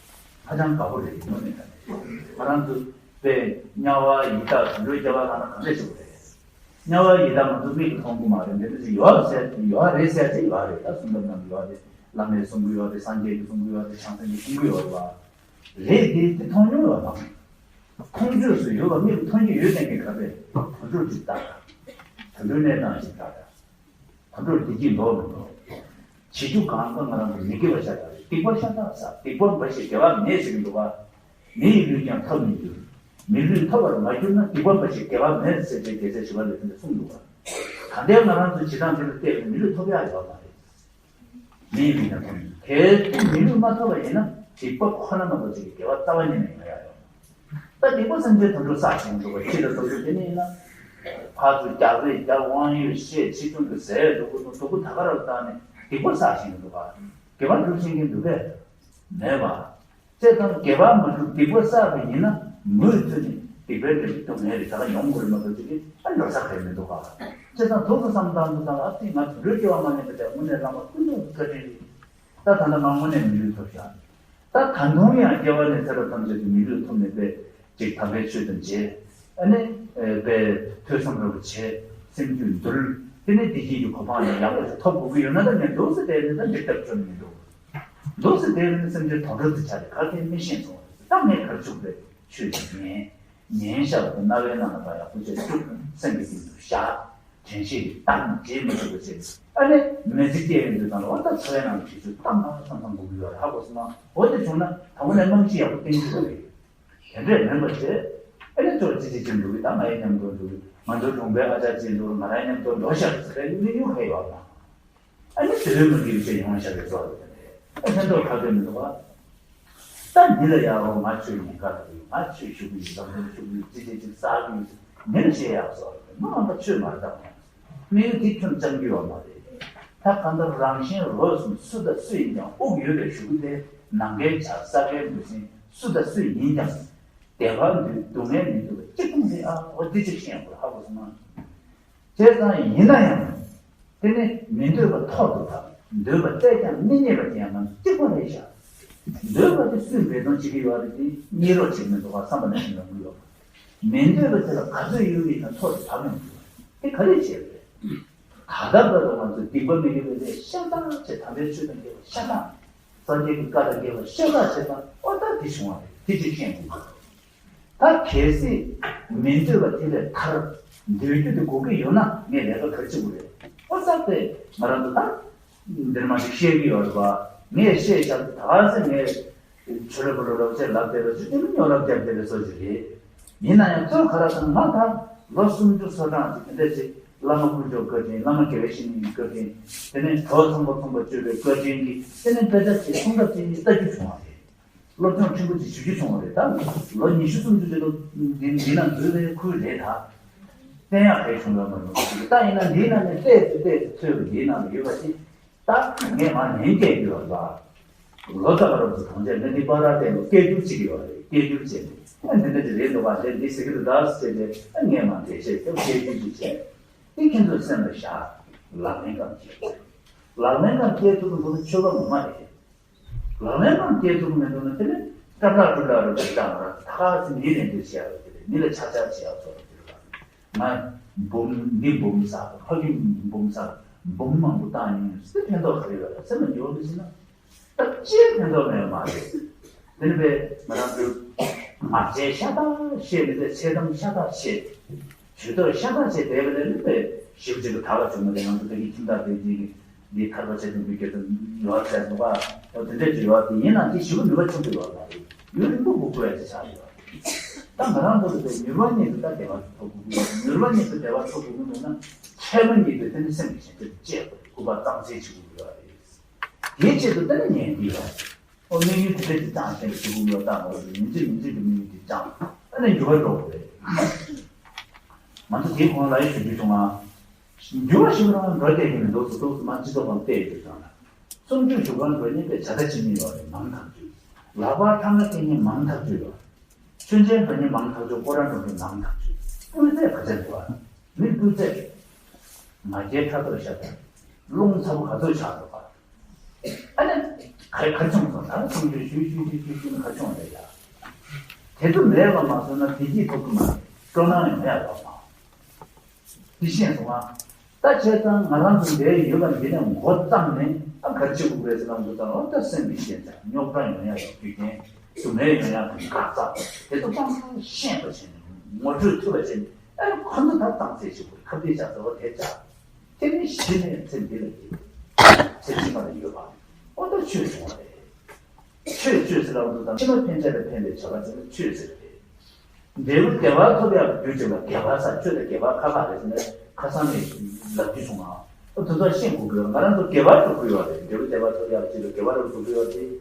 ཧ་ཅང་དགའ་པོ་རེད་དངོས་གནས་ད་ནས་ང་རང་ཚོ་དཔེ་དམྱལ་བ་ཡི་དྭགས་དུད་འགྲོའི་སྐྱེ་བ་ལ་ན་གང་འདྲ་ཞིག་རེད། དམྱལ་བ་ཡི་དྭགས་ང་ཚོ་མིག་གིས་མཐོང་གི་མ་རེད། འདི་འདྲ་ཞིག་ཡོད་ཟེར་ཡོད་རེད་ཟེར་གྱི་ཡོད་རེད། ད་གསུང་སྟངས་ནང་ཡོད་རེད། བླ་མས་གསུང་གི་ཡོད་རེད། སངས་རྒྱས་ཀྱིས་གསུང་གི་ཡོད་རེད། བྱང་སེམས་ཀྱིས་གསུང་གི་ཡོད་རེད་བ། རེད་དེ་དེ་མཐོང་མྱོང་ཡོད་མ་རེད། ཁོང་ཚོས་སུ་ཡོད་པ་མིག་མཐོང་གི་ཡོད་ནས་ཀྱི་ག་རེ། དུད་འགྲོ་ཅིག་ལྟ། དུད་འགྲོའི་གནས་སྟངས་ཅིག་ལྟ། དུད་འགྲོར་བདེ་སྐྱིད་འདོགས་མི་འདོགས། བྱེད་རྒྱུ་གང་གང་ང་རང་ཚོ་མི་དགེ་བ་ཤ་སྟག་རེད། སྡིག་པ་ཤ་སྟག་བསགས། སྡིག་པ་འབའ་ཞིག་དགེ་བ་མེད་ཟེར་གྱི་འདུག་ག་མི་ཡི་ལུས་ཀྱང་ཐོབ་མི་འགྱུར། མི་ལུས་ཐོབ་པར་མ་གྱུར་ན་སྡིག་པ་འབའ་ཞིག་དགེ་བ་མེད་ཟེར་ཏེ་རྒྱལ་སྲས་ཞི་བ་ལྷས་དེ་འདྲ་གསུངས་འདུག་ག་ད་ལྟའི་ང་རང་ཚོ་བྱེད་སྟངས་དེ་ལ་བལྟས་པས་མི་ལུས་ཐོབ་ཡག་ཡོད་མ་རེད། མིའི་མིག་དང་མཐོང་ཡོད། གལ་ཏེ་མི་ལུས་མ་ཐོབ་པ་ཡིན་ན་སྡིག་པ་ཁོ་ན་མ་གཏོགས་ཅིག་གི་དགེ་བ་རྩ་བ་ཉིད་ནས་ཡོང་ཡག་ཡོད། ད་སྡིག་པ་སེམས་ཅན་དུད་འགྲོ་བསགས་བཞིན་འདུག་པ་ཁྱི་དང་སོགས་ཀྱི་དེ་ནི་ཡིན་ན། ཕར་ཚུར་རྒྱག་རེས་རྒྱག་དབང་ཡོད་བཤད་ཕྱི་ཁྱོང་གི་ཟས་འགྲོ་དགོས་འདུག་སྡུག་པོ་ད་ག་རང་བཏང་ནས་སྡིག་པ་བསགས་བཞིན་འདུག་པ། དགེ་བ་སྒྲུབ་ཤེས་མཁན་འདུག་པས། མེད་པ། བྱས་ཙང་དགེ་བ་མ་སྒྲུབ་སྡིག་པ་བསགས་པ་ཡིན་ན་མུ་མཐུད་ནས་སྡིག་པའི་འབྲས་བུ་སྡུག་བསྔལ་རེ་ད་ག་མྱོང་དགོས་རེད་མ་གཏོགས་ཅིག་གིས་ཨ་འགྲོ་ས་ག་ཡོད་མི་འདུག་ག་བྱས་ཙང་ཐུགས་སུ་བསམ་བཏང་དུས་ཙང་ཨ་ཙི་ང་དུད་འགྲོའི་སྐྱེ་བ་མ་ལེན་པ་དེ་དངོས་གནས་བླ་མ་ཀུན་སློང་གི་བཀའ་དྲིན་རེད། ད་ད་ལྟ་ང་དངོས་གནས་མི་ལུས་ཐོབ་ཤག་ད་ད་དུང་ཡང་སྐྱེ་བ་ནས་ཚེ་རབས་ཐམས་ཅད་དུ་མི་ལུས་ཐོབ་ནས་དཔེ་ཅིག་དམ་པའི་ཆོས་དང་མཇལ། ཨ་ནི་དཔེ་ཐོས་བསམ་རབ་བྱས། སེམས་རྒྱུད་འདུལ། དེ་ནས་བདེ་སྐྱིད་ཀྱི་གོ་འཕང་ཡང་ཡག་པོ་ཞིག་ཐོབ་དགོས་ཀྱི་ཡོད་ན་ད་ངས་འདུག་སེ་བསྡད་ནས་ད་འདི་ལྟར་བྱོན་མི་འདུག་འདུག་སེ་བསྡད་ནས་སེམས་ཅན་དོན་གྲུབ་ཏུ་ཆགས་ཏེ་ག་གེ་མི་ཤེས་སོང་། ད་ངས་གར་བཅུག་པའི་ཆོས་ཀྱི་ཉན། ཉན་བཞག་པ་དེ་རྣ་བའི་ནང་ལ་ཕར་ཡག་པོ་བྱས་བཅུག་སེམས་ཀྱི་སྟེང་དུ་བཞག་དྲན་ཤེས་ཀྱིས་བརྟགས་ནས་བརྗེད་མི་ཐུབ་པ་བྱས། ཨ་ནི་མི་ཚེ་སྐྱེལ་ཡོང་དུས་ཙམ་ལ་འོ་ད་འཚོ་བའི་ནང་ལ་ཞིག་ཚུལ་བཏང་བ་བསམ་བསམ་དགོས་ཀྱི་ཡོད་རེད། ཧ་གོ་སོང་ན་འོ་དེ་བྱུང་ན་དང་པོ་ནས་རྨང་གཞི་ཡག་པོ་བཏིང་རྒྱུ་རེད། དེ་འདྲས་མིན་པ་བྱས། ཨ་ནི་ཚོར་ཅི་ཅི་ཅི་འདུག་གི་ད་ང་ཡི་མཉམ་དུ་འདུག་གི་ང་ཚོ་གྲོང་པའི་ཨ་ཅག་ཅི་འདུག་ང་རང་མཉམ་དུ་འགྲོ་ཤག་ཟེར་བའི་མི་ཡུལ་ཧེ་ཡོད་ན། ཨ་ནི་དེ་ལོས་མ་གིར་བྱས་ཡོང་ཤག་གི་ཚོར་རེད། ཨ་ཕན་ཐོགས་ཁ་གཏད་མི་འདུག་ག་ད་འདི་ལ་ཡག་རོགས་ང་ཆོས་ཉན་ཁ་ལ་ཡོད། ང་ཆོས་ཞུ་གི་ཡོད། འཛམ་གླིང་ཞུ་གི་ཡོད། ཅི་ཅི་ཅི་ཟ་གི་ཡོད། འདི་ལ་བཤད་ཡག་ཚོར་རེད། མ་འོངས་པ་ཆོས་མ་རེད་ད། དམིགས་ཡུལ་དེ་ཁྱོན་བཅང་རྒྱུ་ཡོད་མ་རེད། ད་གང་ལྟར་རང་གཞན་རོལ་གསུམ་སུ་དང་སུ་ཡིན་ཀྱང་དབུགས་ཡོད་པའི་གཞུག་གུ་དེ་ནམ་མཁའི་བྱ་ས་གའི་འབུ་སྲིན་སུ་དང་སུ་ཡིན་ཀྱང་བདེ་བ་འདོད་སྡུག་བསྔལ་མི་འདོད་པ་གཅིག་མཐོང་ཟེར། ཨ་འོ་འདི་གཅིག་ཤེས་དགོས། ཧ་གོ་སོང་ངམ། བྱས་ཙང་ཡིན་ན་ཡང་དེ་ནི་མི་འདོད་པ་ཐོག་ཏུ་བབས། འདོད་པ་བཙལ་ཀྱང་མི་རྙེད་པ་དེ་ཡང་ང་ཚོ་གཅིག་པ་རེད་ཤག་འདོད་པ་དེ་སུས་འབད་བརྩོན་བྱེད་ཀྱི་ཡོད་རེད། དེ་རྙེད་རོགས་བྱེད་མི་འདུག་ག་བསམ་པ་ནང་བཞིན་ཡོང་གི་ཡོད། མི་འདོད་པ་དེ་ལ་ག་ཚོད་ཡོད་ཡིན་ན་ཐོག་ཏུ་བབས་ཡོང་གི་ཡོད། དེ་ག་རེ་བྱས་རེད། ད་ལྟ་བར་དུ་ང་ཚོས་སྡིག་པ་མི་དགེ་བའི་ལས་ཤ་སྟག་བྱས། དམ་པའི་ཆོས་དང་འགལ་བ་ཤ་སྟག་སངས་རྒྱས་ཀྱི་བཀའ་དང་འགལ་བ་ཤ་སྟག་བྱས་ཙང་ཨོ་ད་དེ་བྱུང་བ་རེད། དེ་གཅིག་ཤེས་དགོས། ད་གལ་སྲིད་མི་འདོད་པ་དེ་ལས་ཐར། འདོད་རྒྱུ་དེ་དགོས་ཀྱི་ཡོད་ན་ངས་ལས་ཀ་ག་རེ་བྱེད་དགོས་རེད། ཨོ་ད་དེ་ང་རང་ཚོ་ད་འདིར་མ་ཞིག་བཤད་ཀྱི་ཡོད་རེད་པ། ངས་བཤད་བཞག་ད་ག་ཚོད་ངས། ཆོས་ལ་བུ་ལ་རོགས་བྱས་ལབ་བསྡད་པ་ཅིག་དེ་ནི་སྨྱོ་ལབ་རྒྱབ་བསྡད་པའི་བཟོ་ཅིག་རེད། ཡིན་ན་ཡང་གཙོ་ག་ར་དང་ང་ད་ལོ་སུམ་ཅུ་སོ་གྲངས་ཅིག་དེ་འདྲ་ཅིག་བླ་མ་དཀོན་མཆོག་བཀའ་དྲིན། བླ་མ་དགེ་བའི་བཤེས་གཉེན་གྱི་བཀའ་དྲིན། དེ་ནས་གྲོགས་ཚངས་པ་ཚངས་པ་སྤྱོད་པའི་བཀའ་དྲིན་གྱིས་དེ་ནས་དཔེ་ཆ་ཅིག་གསུང་སྐབས་ཅིག་ལྟ་རྒྱུ་བྱུང་བ་རེད། སློབ་སྦྱོང་ཆེན་པོ་ཅིག་ཞུ་རྒྱུ་བྱུང་བ་རེད། ད་ལོ་ཉི་ཤུ་སུམ་ཅུ་ཅིག་ལོ་འདི་འདི་ན་འཛུལ་བའི་ཁུལ་རེད། ད་བསྟན་ཡག་གལ་བྱུང་བ་མ་རེད། ད་ཡིན་ན་འདིའི་ནང་ནས་ཏོག་ཙམ་ཏོག་ཙམ་ཐོས་པ་འདིའི་ནང་ལ་ཡོད་པ་ཅིག་ད་ངས་མར་ལན་སྐྱེལ་རྒྱུ་ཡོད་པ། ལོ་ཙཱ་བ་རབ་ཏུ་གང་བྱས་ན་འདི་པར་ར་བསྟན་པ་སྐད་སྒྱུར་བྱེད་ཀྱི་ཡོད་རེད། སྐད་སྒྱུར་བྱས་ནས་ཨ་འདི་འདྲ་ཅིག་རེད་འདུག་ག་འདི་འདི་ཟེར་གྱི་འདུག་ད་ཟེར་ཏེ་ཨ་ངས་མར་འགྲེལ་བཤད་ཀྱང་སྐད་སྒྱུར་ཅིག་བྱས། དེ་ཁྱེད་ཚོའི་སེམས་ལ་བཞག་ལག་ལེན་གང་བྱེད། ལག་ལེན་གང་བྱེད་ཐུབ་ཀྱི་འདུག་ན་ཆོས་པ་ངོ་མ་རེད། ལག་ལེན་གང་བྱེད་ཐུབ་ཀྱི་མི་འདུག་ན་དེ་ནི་སྐྲ་བྲག་སྐྲུ་བྲག་རེད་པས། ད་ང་ད་ག་ཚོད་མི་ལེན་འདོད་བྱེད་ཡག་རེད། དེ་རེད། མི་ལ་ཆག་ཆག་བྱེད་ཡག་ཚོ་རེད། དེ་རེད། ང་འབུམ་འདི་འབུམ་བསགས། ཕ་གི་འབུམ་བསགས། འབུམ་མང་པོ་བཏང་ཡིན་ཟེར་ཕན་ཐོགས་ག་རེ་ཡོད་རེད། སེམས་ལ་འགྱུར་བ་མི་སྲིད་ན། ད་ཅིའི་ཕན་ཐོགས་མེད་མ་རེད། དེ་ནི་པས་ང་རང་ཚོས་ང་རྒྱལ་ཤ་སྟག་བཤད་མི་ཚེ་ཚེ་དམ་ཤ་སྟག་བཤད། ཇུས་གཏོགས་ཤ་སྟག་བྱས་བསྡད་པ་ལས་ནི་པས་ཞིབ་ཅིག་གི་ཐག་ག་བྱུང་མ་རེད། ང་ཚོ་ད་གིན་ཁྱིམ་བདག་དེ་གཅིག་གིས་འདི་ཐར་པ་བྱེད་ཐུབ་པའི་སྐད་ཆ་ཡོད་ཟེར་འདུག་ག་ཡང་དེ་འདྲས་ཅིག་ཡོད་དེ་ཡིན་ན་དེ་ཞིབ་ནུས་པ་ཆུང་དུ་ཡོད་མ་རེད། ཡུན་རིང་པོ་སྒུག་དགོས་ཡ་ཅིག་ཆགས་ཡོད་རེད། ད་ང་རང་ཚོ་ལ་པས་མྱུར་བ་ཉིད་དུ་ད་བདེ་བ་ཐོབ་དགོས་ཀྱི་ཡོད། མྱུར་བ་ཉིད་དུ་བདེ་བ་ཐོབ་དགོས་ཀྱི་འདུག་ན་ཚད་མ་ཉིད་དུ་དེ་ནི་སེམས་ཀྱི་ཞེན་ཆ་བཅད་དགོས་རེད། སྐུར་པ་གཙང་སེལ་བྱེད་དགོས་ཀྱི་ཡོད་རེད། དེའི་ཆེད་དུ་དེ་ནི་ཉན་གྱི་ཡོད། ཨོ་དམིགས་ཡུལ་དེ་འདྲ་ཅིག་བཅངས་བྱས་ཞུ་དགོས་ཡོད་དམ། ཡིན་གཅིག་མིན་གཅིག་གི་དམིགས་ཡུལ་དེ་བཅངས་ཨ་ནི་འགྱུར་བ་འགྲོ་དགོས་རེད། ང་ཚོ་དེའི་གོང་ལ་ཡང་ཞུ་རྒྱུ་བྱུང་ང་། འགྱུར་བ་ཞིག་རང་འགྲོ་བསྡད་ཀྱི་མི་འདུག་ཟེར་འདུག་ཟེར་མ་སྤྱི་ཚོགས་སྒང་བལྟས་ཡོད་ཀྱང་ལ། གསུང་ཆོས་ཞུ་གར་འགྲོ་མཁན་པས་བྱ་དགའ་བྱེད་མི་ཡོད་རེད། མང་ཐག་ཆོད། ལག་པར་ཐང་ཀ་སྟེར་མཁན་མང་ཐག་ཆོད་ཡོད། མཆོད་མཇལ་འགྲོ་མཁན་མང་ཐག་ཆོད། སྐོར་ར་འགྲོ་མཁན་མང་ཐག་ཆོད། སྤུས་ཚད་ག་ཚད་འདུག་ཨ། མི་སྤུས་ཚད། ང་རྒྱལ་ཕྲག་དོག་ཤ་སྟག་རླུང་ཚ་པོ་ག་ཚོད་ཆགས་འདུག་ག་ཨ་ནི་ག་ག་བྱུང་སོང་། ད་གསུང་ཆོས་ཞུས་ཞུས་ཞུས་ཞུས་ཞུས་ནས་ག་བྱུང་རེད་ཡ། དེ་ཚོ་མེད་པ་མ་བཟོས་ན་བདེ་སྐྱིད་ཐོབ་ཀྱི་མ་རེད། སྤྲོ་སྣང་ཡོང་ཡ་ཡོད་མ། འདི་ཤེས་སོང་ང་། ད་བྱས་ཙང་ང་རང་ཚོ་འདིར་ཡོད་པ་འདི་ནས་འགོ་བརྩམས་ནས་ཨ་ག་རེ་བྱེད་དགོས་རེད་ཟེར་ལབ་འདུག་ཙང་། འོ་ད་སེམས་ཀྱི་ཞན་ཆ། རྙོག་དྲ་ཡོང་ཡ་ཡོད། རྒྱུ་རྐྱེན་སྡུག་བསྔལ་ཡོང་ཡ་དང་འགག་རྩ་དེ་ཚོ་གཙང་མ་ཤེས་པ་བྱས་ནས་ངོ་སྤྲོད་ཐུབ་པ་བྱས་ནས་ཨ་ཁོ་ཚོ་ད་གཙང་སེལ་བྱེད་དགོས། ཁ་གཏད་བཅག་ཚེ་བ་དེ་བཅག་དེ་ནས་གཞི་ནས་ཚེ་འདི་ལ་སྐྱིད། ཚེ་ཕྱི་མ་ལ་ཡོད་པ། འོ་ད་ཆོས་བྱུང་བ་རེད། ཆོས་ཆོས་ཟེར་ལབ་འདུག་ཙང་ཕྱི་མ་ཕན་ཆད་ལ་ཕན་པའི་བྱ་བ་ཟེར་ན་ཆོས་ཟེར་བ་རེད། འབྲས་བུ་བདེ་བ་ཐོབ་ཡག་རྒྱུ་ཅིག་ལ་དགེ་བ་བསགས། ཆོས་དང་དགེ་བ་ཁ་ཁ་རེད་ཟེར་ནས་ཁ་སང་ནས་ལབ་རྒྱུ་བྱུང་ང་། ཨ་དེ་ཚོ་ཤེས་དགོས་ཀྱི་ཡོད། ང་རང་ཚོ་དགེ་བ་སྒྲུབ་ཀྱི་ཡོད་རེད། འབྲས་བུ་བདེ་བ་ཐོབ་ཡག་ཅིག་ལ་དགེ་བ་རེ་སྒྲུབ་ཀྱི་ཡོད་རེད།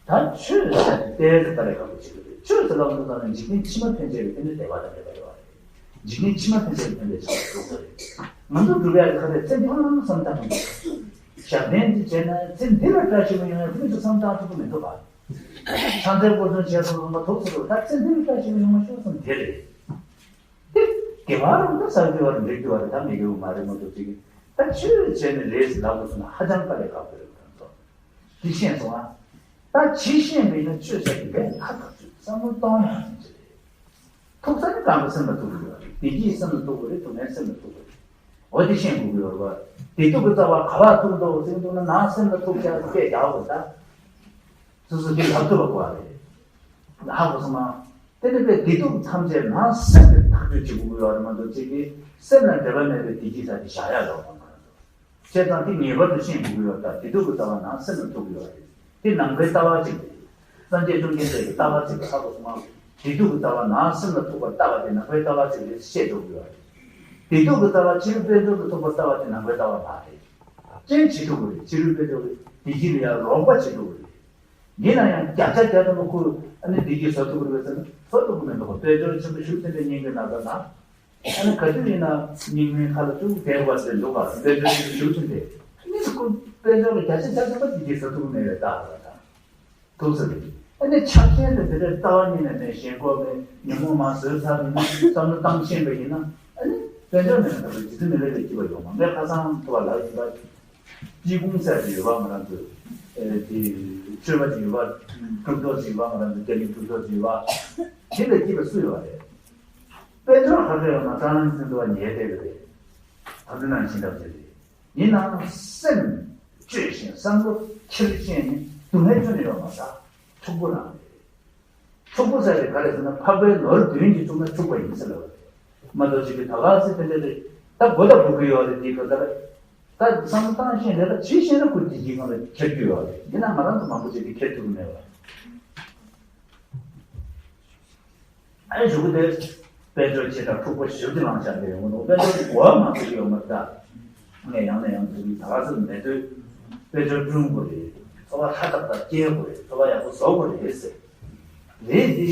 ད་ཆོས་ཟེར་ཏེ་ཏེ་ཟེར་ད་ལས་ཁག་པོ་ཅིག་རེད། ཆོས་ཟེར་ལབ་འདུག་ཙང་ནས་འཇིག་རྟེན་ཕྱི་མ་ཕན་ཆད་ཀྱི་ཕན་ནུས་བདེ་བ་དང་འབྲེལ་བ་ཡོད་རེད། འཇིག་རྟེན་ཕྱི་མ་ཕན་ཆད་ལ་ཕན་པའི་བྱ་བ་སྒྲུབ་དགོས་རེད། ང་ཚོ་སྒྲུབ་ཡག་གི་ཁ་རེད། ཚེ་འདི་ལ་བསམ་བཏང་དགོས། ཞབས་བརྟན་ཅིག་བྱས་ན་ཚེ་འདི་ལ་བཀྲ་ཤིས་པ་ཡོང་ཡག་དེ་ཚོ་བསམ་བཏང་ཐུབ་ཀྱི་མི་འདུག་ག་ཕྱག་འཚལ་སྐོར་སྦྱོང་བྱས་སོང་ཙང་ཐུགས་སུ་རུ་ད་ཚེ་འདི་ལ་བཀྲ་ཤིས་པ་ཡོང་མ་ཤོག་བསམ་དེ་རེད། དེ་དགེ་བ་རུ་ད་བསགས་རྒྱུ་བ་རུ་འགྲིག་རྒྱུ་བ་རུ་ད་མི་དགེ་བ་མ་རེད་མ་གཏོགས་ཅིག་ད་ཆོས་བྱས་ནས་རེད་ཟེར་ལབ་དགོས་སོང་ན་ཧ་ཅང་དཀའ་ལས་ཁག་པོ་རེད། ང་ཚོ་འདི་ཤེས་སོང་ཨ། ད་ཇི་ཤེས་མིན་ན་ཆོས་ཟེར་གྱི་ལས་ལྷག་ཐག་ཆོད། བསམ་བློ་གཏོང་ཡག་ཅིག་རེད། ཐུག་ས་ནི་གང་གི་སེམས་ལ་ཐུག་གི་ཡོད་རེད། བདེ་སྐྱིད་སེམས་ལ་ཐུག་གི་རེད། སྡུག་བསྔལ་སེམས་ལ་ཐུག་གི་རེད། འོ་དེ་ཤེས་དགོས་ཀྱི་ཡོད་རེད་བ། བདེ་སྡུག་གི་རྩ་བ་ག་བ་ཐུག་འདུག་ཟེར་འདུག་ན་ནང་སེམས་ལ་ཐུག་ཤག་སྐད་རྒྱག་དགོས་ད། སོ་སོ་དེ་ལབ་ཐུབ་པ་དགོས་པ་རེད། ཧ་གོ་སོང་ང་། དེ་ནི་པའི་བདེ་སྡུག་ཐམས་ཅད་ནང་སེམས་ལ་ཐག་གཅོད་བྱེད་དགོས་ཀྱི་ཡོད་རེད་མ་གཏོགས་ཅིག་གིས་སེམས་ལ་འབྲེལ་བ་མེད་པའི་བདེ་སྐྱིད་ས་དེ་བཞག་ཡག་ཡོད་མ་རེད། བྱས་ཙང་དེ་ངེས་པར་དུ་ཤེས་དགོས་ཀྱི་ཡོད། ད་བདེ་སྡུག་གི་རྩ་བ་ནང་སེམས་ལ་ཐུག་གི་ཡོད་རེད། དེ་ནང་པའི་ལྟ་བ་ཅིག་རེད། སངས་རྒྱས་བཅོམ་ལྡན་འདས་ཀྱི་ལྟ་བ་ཅིག་རེད། ཧ་གོ་སོང་ང་། བདེ་སྡུག་གི་ལྟ་བ་ནང་སེམས་ལ་ཐུག་པར་ལྟ་བ་དེ་ནང་པའི་ལྟ་བ་ཅིག་རེད་བཤད་འགྲོ་གི་ཡོད་རེད། བདེ་སྡུག་གི་ལྟ་བ་ཕྱི་རོལ་དཔལ་འབྱོར་དུ་ཐུག་པར་ལྟ་བ་དེ་ནང་པའི་ལྟ་བ་མ་རེད། རྐྱེན་བྱེད་ཐུབ་ཀྱི་རེད། ཕྱི་རོལ་དཔལ་འབྱོར་གྱི་བདེ་སྐྱིད་ལ་ཡང་རོགས་པ་བྱེད་ཐུབ་ཀྱི་རེད། ཡིན་ན་ཡང་བརྒྱ་ཆ་བརྒྱ་ཐམ་པ་ཁོས་ཨ་ནི་བདེ་སྐྱིད་བཟོ་ཐུབ་ཀྱི་རེད་ཟེར་ན་བཟོ་ཐུབ་ཀྱི་མི་འདུག་དཔལ་འབྱོར་ཆེན་པོ་ཞུ་ཟིན་པའི་སྙིང་གི་ན་ཚ་དང་། ཨ་ནི་ག་དུས་ཡིན་ན་སྙིང་མའི་ཁ་ལ་ཅུང་བསྡད་པ་ཟེར་འདུག་ག་དཔལ་འབྱོར་ཞིག་ཞུ་ཟིན་ཏེ། ཨ་ནི་ཁོ་དཔལ་འབྱོར་གྱི་བརྒྱ་ཆ་བརྒྱ་ཐམ་པ་བདེ་སྐྱིད་བཟོ་ཐུབ་ཀྱི་མེད་པའི་རྟགས་རེད་ད། ཐུགས་སུ་རེད། ཨ་ནི་ཆགས་ཞེན་དང་དེ་འདྲའི་ལྟ་བ་གཉིས་ནས་ནས་ཞེན་ཁོག་ནས་ཉོན་མོངས་མ་བཟོད་ཚར་ཡིན་ན་བསམ་བློ་བཏང་ཤེས་པ་ཡིན་ན་ཨ་ནི་དཔལ་འབྱོར་མེད་ན་ད་རེས་རྗེ་བཙུན་མི་ལ་ལས་སྐྱིད་པ་ཡོང་མ་ངས་ཁ་སང་ཐུ་བ་ལ་ཡིན་པ། དཀྱིལ་འཁོར་ཟེར་གྱི་ཡོད་པ་ང་རང་ཚོ། ཨེ་དེ་ཆོས་པ་ཅིག་ཡོད་པ། གྲུབ་ཐོབ་ཅིག་ཡོད་པ་ང་རང་ཚོ་རྒྱ་མི་གྲུབ་ཐོབ་ཅིག་ཡོད་པ། དེ་ལས་སྐྱིད་པ་སུ་ཡོད་པ་རེད། དཔལ་འབྱོར་ག་རེ་ཡོད་ན་ཀྲང་ལན་སེང་ཐུ་བ་ཉལ་བསྡད་པ་རེད། ད་དུང་ནང་ཕྱིན་ཐབས་བྱས་རེད། ཡིན་ནའང་སེམས་བཅོས་ཤིང་བསམ་བློ་འཁྱེར་ཤེས་ནས་སྡུག་བསྔལ་ཁྱོན་ནས་ཡོད་མ་རེད། ཕྱུག་པོ་རང་རེད། ཕྱུག་པོ་ཟེར་དེ་ག་རེ་ཟེར་ན་འཕགས་པའི་ནོར་བདུན་གྱིས་ཕྱུག་ན་ཕྱུག་པ་ཡིན་ཟེར་ལབ་པ་རེད། མ་གཏོགས་ཅིག་གིས་ད་ག་སེ་དེ་འདྲ་རེད། ད་མགོ་ད་སྒུར་གི་ཡོད་རེད། དེའི་སྐབས་ད་ད་བསམ་བློ་བཏང་ཤེས་རེད། ད་བྱེད་ཤེས་ན་ཁོ་དེ་གྱིས་གང་ལ་འཁྱེར་རྒྱུ་ཡོད་རེད། ཡིན་ན་ང་རང་ཚོ་མང་པོ་ཅིག་གིས་འཁྱེར་ཐུབ་ཀྱི་མེད་པ། ཨ་ནི་གཞུག་གུ་དེ་དཔལ་འབྱོར་ཆེ་དྲགས་ཕྲུག་པོ་ཞབས་ཀྱིས་བླངས་བཞག་པའི་ཡོང་གི་འདུག་དཔལ་འབྱོར་གྱི་གོ་བ་མ་ཐོབ་ཀྱི་ཡོད་མ་རེད་ད། ངས་ཡང་ནས་ཡང་དུ་ད་ག་ཚོད་མེད་དུས་དཔལ་འབྱོར་བསྐྲུན་དགོས་རེད། འཚོ་བ་ཧྲ་ཏག་ཏག་སྐྱེལ་དགོས་རེད། འཚོ་བ་ཡག་པོ་བཟོ་དགོས་རེད་ཟེར། རེད་དེ།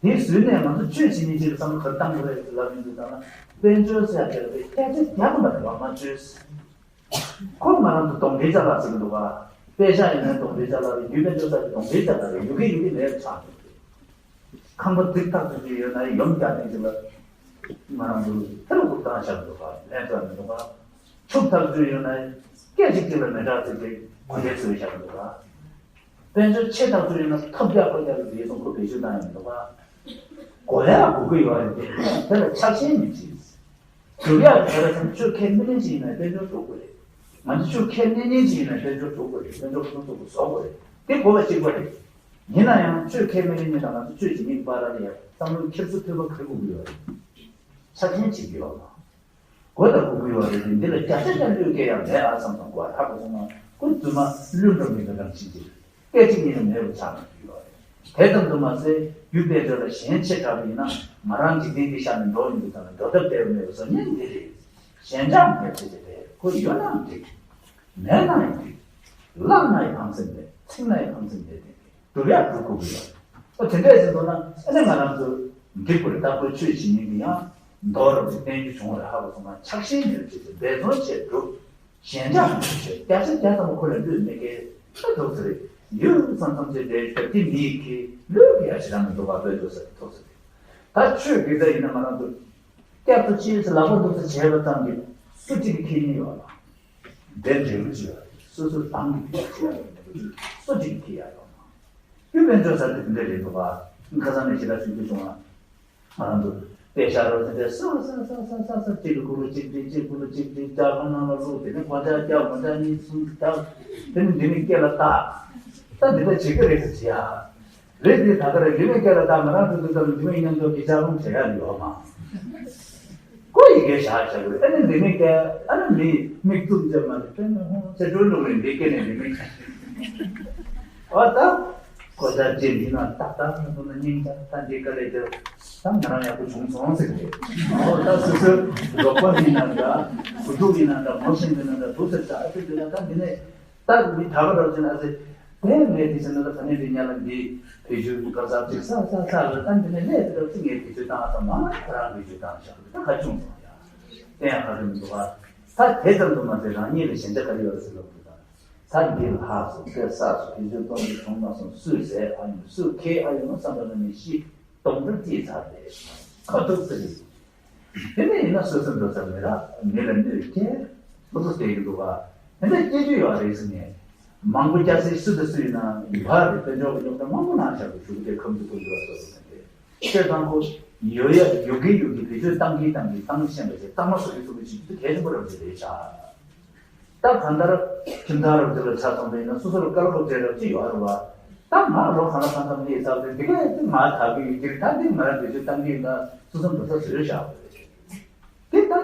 དེ་བཟོས་ནས་ང་ཚོ་ཆོས་བྱེད་མི་བྱེད་ཀྱི་བསམ་བློ་ག་རེ་བཏང་དགོས་རེད་ལབ་ཡོང་དུས་ད་ན་དཔལ་འབྱོར་ཟེར་ཡག་དེ་ལ་དཔེ་སྐད་ཆ་རྒྱག་དགོས་མ་རེད་བ། མ་བཅོས། ཁོ་ང་རང་ཚོ་གདོན་འདྲེ་ཅ་ལག་ཟེར་གི་འདུག་ག་དཔེ་ཆ་ཡིན་ན་གདོན་འདྲེ་ཅ་ལག་རེད། རྒྱུ་དཔལ་འབྱོར་ཟེར་གདོན་འདྲེ་ཅ་ལག་རེད། ཡོད་གི་ཡོད་གི་མེད་ཆགས་འདུག་ཁང་པ་འཛུགས་ཐག་ཆོད་ཀྱི་ཡོད་ན་ཡོམ་རྒྱག་མཁན་ཅིག་ལ། ང་རང་ཚོ་ཐེ་རུ་ཁུར་བཏང་བཞག་འདུག་ག་ལན་ཚ་མི་འདུག་ག་ཕྱུག་ཐག་ཆོད་ཡོད་ན་སྐད་ཅིག་གཅིག་ལ་མེ་སྲེག་བྱེད་ཀྱི་གོ་ལས་བཟོས་བཞག་འདུག་ག་དཔལ་འབྱོར་ཆེ་ཐག་ཆོད་ཡོད་ན་ཐབས་བརྒྱ་ཁོ་བརྒྱ་ལ་བཟོས་སོང་ཁོ་བེད་སྤྱོད་བཏང་ཡོད་མི་འདུག་ག་གོ་ལས་ལ་གོ་གི་ཡོད་རེད་དེ་དེ་ལ་ཆགས་ཞེན་མི་བྱེད། སྒྲུབ་ཡག་ག་རེ་ཟེར་ན་ཆོས་ཁས་མི་ལེན་ཅིག་ཡིན་ན་དཔལ་འབྱོར་འགྲོ་དགོས་རེད། ང་ཚོ་ཆོས་ཁས་ལེན་མཁན་ཅིག་ཡིན་ན་དཔལ་འབྱོར་འགྲོ་དགོས་རེད། དཔལ་འབྱོར་ཁོ་ཚོ་བཟོ་དགོས་རེད། དེ་དགོས་པ་གཅིག་པ་རེད། ཡིན་ན་ཡང་ཆོས་ཁས་མི་ལེན་མཁན་དང་ང་ཚོ་ཆོས་བྱེད་མཁན་གྱི་བར་ལ་ཡང་བསམ་བློའི་འཁྱེར་སོ་མཐུན་པ་ག་རེ་དགོས་ཀྱི་ཡོད་རེད། ཆ་རྐྱེན་བྱེད་ཀྱི་ཡོད་མ། དགོས་དང་དགོས་ཀྱི་ཡོད་རེད་དེ་འདི་ལ་བརྒྱ་ཆ་བརྒྱ་བློས་བཀལ་ཡག་མེད་ཨ་བསམ་སོང་། གོ་ཧ་གོ་སོང་ང་ཁོ་རྫུན་མ་བླུན་འགྲོ་མི་འདྲ་གང་ཕྱིན་ཅིག་སྐད་ཅིག་ཉིད་ནས་མེད་པ་ཆགས་ཡོང་གི་ཡོད་རེད། དེ་ཙམ་དུ་མ་ཟད་རྒྱུ་དཔལ་འབྱོར་ལ་ཞེན་ཆེ་དྲགས་པ་ཡིན་ན་ང་རང་འཇིག་རྟེན་འདི་ཤར་ནས་འགྲོ་ཡོང་དུས་ཙམ་ལ་འགྲོ་ཐབས་བདེ་བ་མེད་པ་བཟོ་ཉེན་འདི་རེད། ཞེན་ཆགས་མེད་ཚེ་དེ་བས་ཁོ་ཡོད་ནའང་འགྲིག་མེད་ན་ཡང་འགྲིག་བརླག་ན་ཡང་ཕངས་སེམས་མེད། ཚིག་ན་ཡང་ཕངས་སེམས་མེད་དེ་སྒྲུབ་ཡག་སྒྲུབ་དགོས་ཀྱི་ཡོད། ཨོ་དེ་འདྲས་ཟེར་འདུག་ན་ཨ་ནི་ང་རང་ཚོ་འགྲིག་པ་རེད། ད་ཁོ་ཆོས་བྱེད་མཁན་གྱི་ཡང་མདོ་རབ་ཏུ་བསྟན་རྒྱུ་བྱུང་བ་རེད། ཧ་གོ་སོང་ན་ཆགས་ཞེན་ཡོད་ཅེས་ཟེར་འབད་བརྩོན་བྱས་སྒྲུབ། ཞེན་ཆགས་མེད་ཅེས་བརྒྱ་ཆ་བརྒྱ་ཙམ་ཁོ་ལ་བློས་མི་འགེལ་ད་འདུག་ཟེར་རེད། ཡུལ་ཙམ་ཙམ་ཅེས་འདྲའི་སྐབས་དེ་མི་ཡི་ཁེ་བློས་འགེལ་ཡག་ཞེ་དྲག་མི་འདུག་པ་བོད་འདུག་ཟེར་འདུག་ཟེར་རེད། ད་ཆོས་དགེ་རྩ་ཡིན་ན་ང་རང་ཚོ་སྐྱབས་སུ་མཆི་ཟེར་ལག་པ་འདུག་ཟེར་བྱས་པ་ཙམ་གྱིས་སུ་གཅིག་གིས་ཁེ་ཉེན་ཡོད་ལ། འདིར་འབྲས་བུ་ཅི་ཡོད། སོ་སོ་རང་གི་ཕན་ཐོགས་ཡོད་མེད་པ་སོ་གཅིག་ཐེ་ཡག་ཡོད་མ། རྒྱུ་དཔལ་འབྱོར་ཟེར་དེ་འདི་འདྲ་རེད་འདུག་ག་ཁ་སང་ནས་ཞེ་དྲག་ཞུ་རྒྱུ་བྱུང་བ། ང་རང་ཚོ་དཔེ་ཤ་རོགས་དེ་འདྲ་སོ་སོ་སོ་སོ་སོ་སོ་གཅིག་གི་གུ་རུ་གཅིག་སྒྲིལ་གཅིག་གུ་རུ་གཅིག་སྒྲིལ་ལྕགས་སྒམ་ནང་ལ་བླུགས། དེ་ནས་སྒོ་ལྕགས་བརྒྱབ། སྒོ་ལྕགས་གཉིས་གསུམ་བརྒྱབ། དེ་ནས་འདི་ནས་སྐེ་ལ་བཏགས། ད་འདི་འདྲ་བྱེད་ཀྱི་རེད་ཟེར་བྱེད་ཡ། རེད་དེ་ད་ག་རེ་ལི་མི་སྐད་ལ་ད་ང་རང་ཚོ་འདི་ལྟར་ལི་མི་མཉམ་དུ་གི་ལྕགས་ལུང་བྱེད་ཡ་ཡོད་མ། ཀོ་ཡི་གེ་བཞག་བྱ་དགོས། ཨ་ནི་ལི་མི་སྐད་ཨ་ནི་མི་མིག་བཙུམ་བྱེད་མ་ནི་དཔེ་མི་ཧོང་ཚེ་སྒྲོལ་ལུང་རིང་འདི་སྐད་ནས་ལི་མི་ཨ་ད་ཀོ་ད་ཅེ་འདི་ན་ཏག་ཏག་ན་ཚོ་ན་སྙིང་ད་ད་འདི་ག་རེ་དེ་ད་ང་རང་ཡག་པོ་བྱུང་སོང་ཟེར་གི་རེད། ཨོ་ད་སོ་སོའི་རོགས་པ་ཡིན་ན་འདྲ་བུ་ཕྲུག་ཡིན་ན་འདྲ་མོ་ཤེས་འདི་ན་འདྲ་དུ་ཟེར་ད་ཨ་ཚེ་འདི་ན་ད་འདི་ནས། ད་མི་ད་ག་རང་ཅན་ཨ་ཙི། དེ་ངས་དེ་ཟེར་ན་ད་ད་ནི་འདི་ཉ་ལ་འདི་བེད་སྤྱོད་ག་ས་ཅིག་ས་ས་ས་ལ་ད་འདི་ནས་ལས་དེ་ལ་ཅི་ངས་བེད་སྤྱོད་བཏང་ས་མ་ང་རང་བེད་སྤྱོད་བཏང་བཞག་ད་ཁ་ཆུང་སོང་ཡ། དེ་ཡང་ཁ་ཆུང་མི་འདུག་ཨ། ད་དེ་ཙམ་དུ་མ་ཟད་རང་ཉིད་ལ་ཞན་ཆ་ག་རེ་ཡོད་རེད་ཟེར་ལབ་དུས་ད། ད་འདི་ལ་ཧ་སོང་དེ་ས་སོང་བེད་སྤྱོད་གཏོང་རྒྱུ་བྱུང་མ་སོང་སུས་ཟས་ཨ་ཡོང་སུས་ཁེ་ཨ་ཡོང་བསམ་པ་ལ་ནི་ཤི། སྟོང་གྲུབ་ཀྱིས་ཚར་ཏེ། ཁ་ཐུག་ཟེར་གི། དེ་ནས་ཡིན་ན་སོ་སོ་འགྲོ་ས་མི་རག་མི་ལ་གནོད་སྐྱེལ། ལོ་ཚོ་བསྡད་ཀྱི་འདུག་ག་དེ་འདྲ་སྐྱེ་རྒྱུ་ཡོད་རེད་ཟེར་ནས། མང་པོ་སྐྱ་སེར་སུ་དང་སུ་ཡིན་ན་ཡོད་རེད། དཔལ་འབྱོར་གྱི་རྙོག་དྲ་མང་པོ་ནང་བཞག་པའི་གཞུག་དེ་ཁམས་ཚུ་ཀུན་འགྲོ་བ་སོ་སོ་ཟེར་ཏེ། ཆོས་དང་པོ་ཡོད་ཡ་ཡོད་གི་ཡོད་གི་བེད་སྤྱོད་བཏང་གི་བཏང་གི་བཏང་ཤེས་པ་ཞིག་གཙང་མ་བཟོ་གི་བཟོ་གི་བྱེད་རྒྱུ་དེ་གལ་ཆེན་པོ་རབ་ཅིག་རེད་ཤག་ད་གང་ལྟར་ཁྱིམ་ཚང་རབ་ཅིག་ལ་ཆ་མཚོན་པ་ཡིན་ན་སོ་སོ་ལ་དཀར་པོ་སྤྲད་རབ་ཅིག་ཡོད་རེད་བ། ད་ང་ལོ་གང་ལ་གང་འཚམ་སླེབས་ཚར་ཏེ་འདི་གས་ཏེ་ང་ད་གི་ཡོད་ཀྱི་རེད། ད་འདི་ང་རང་བེད་སྤྱོད་བཏང་གི་ཡོད་ན་སོ་སོ་འགྲོ་ས་བཟོས་བཞག་པ་རེད། དེ་ལྟར་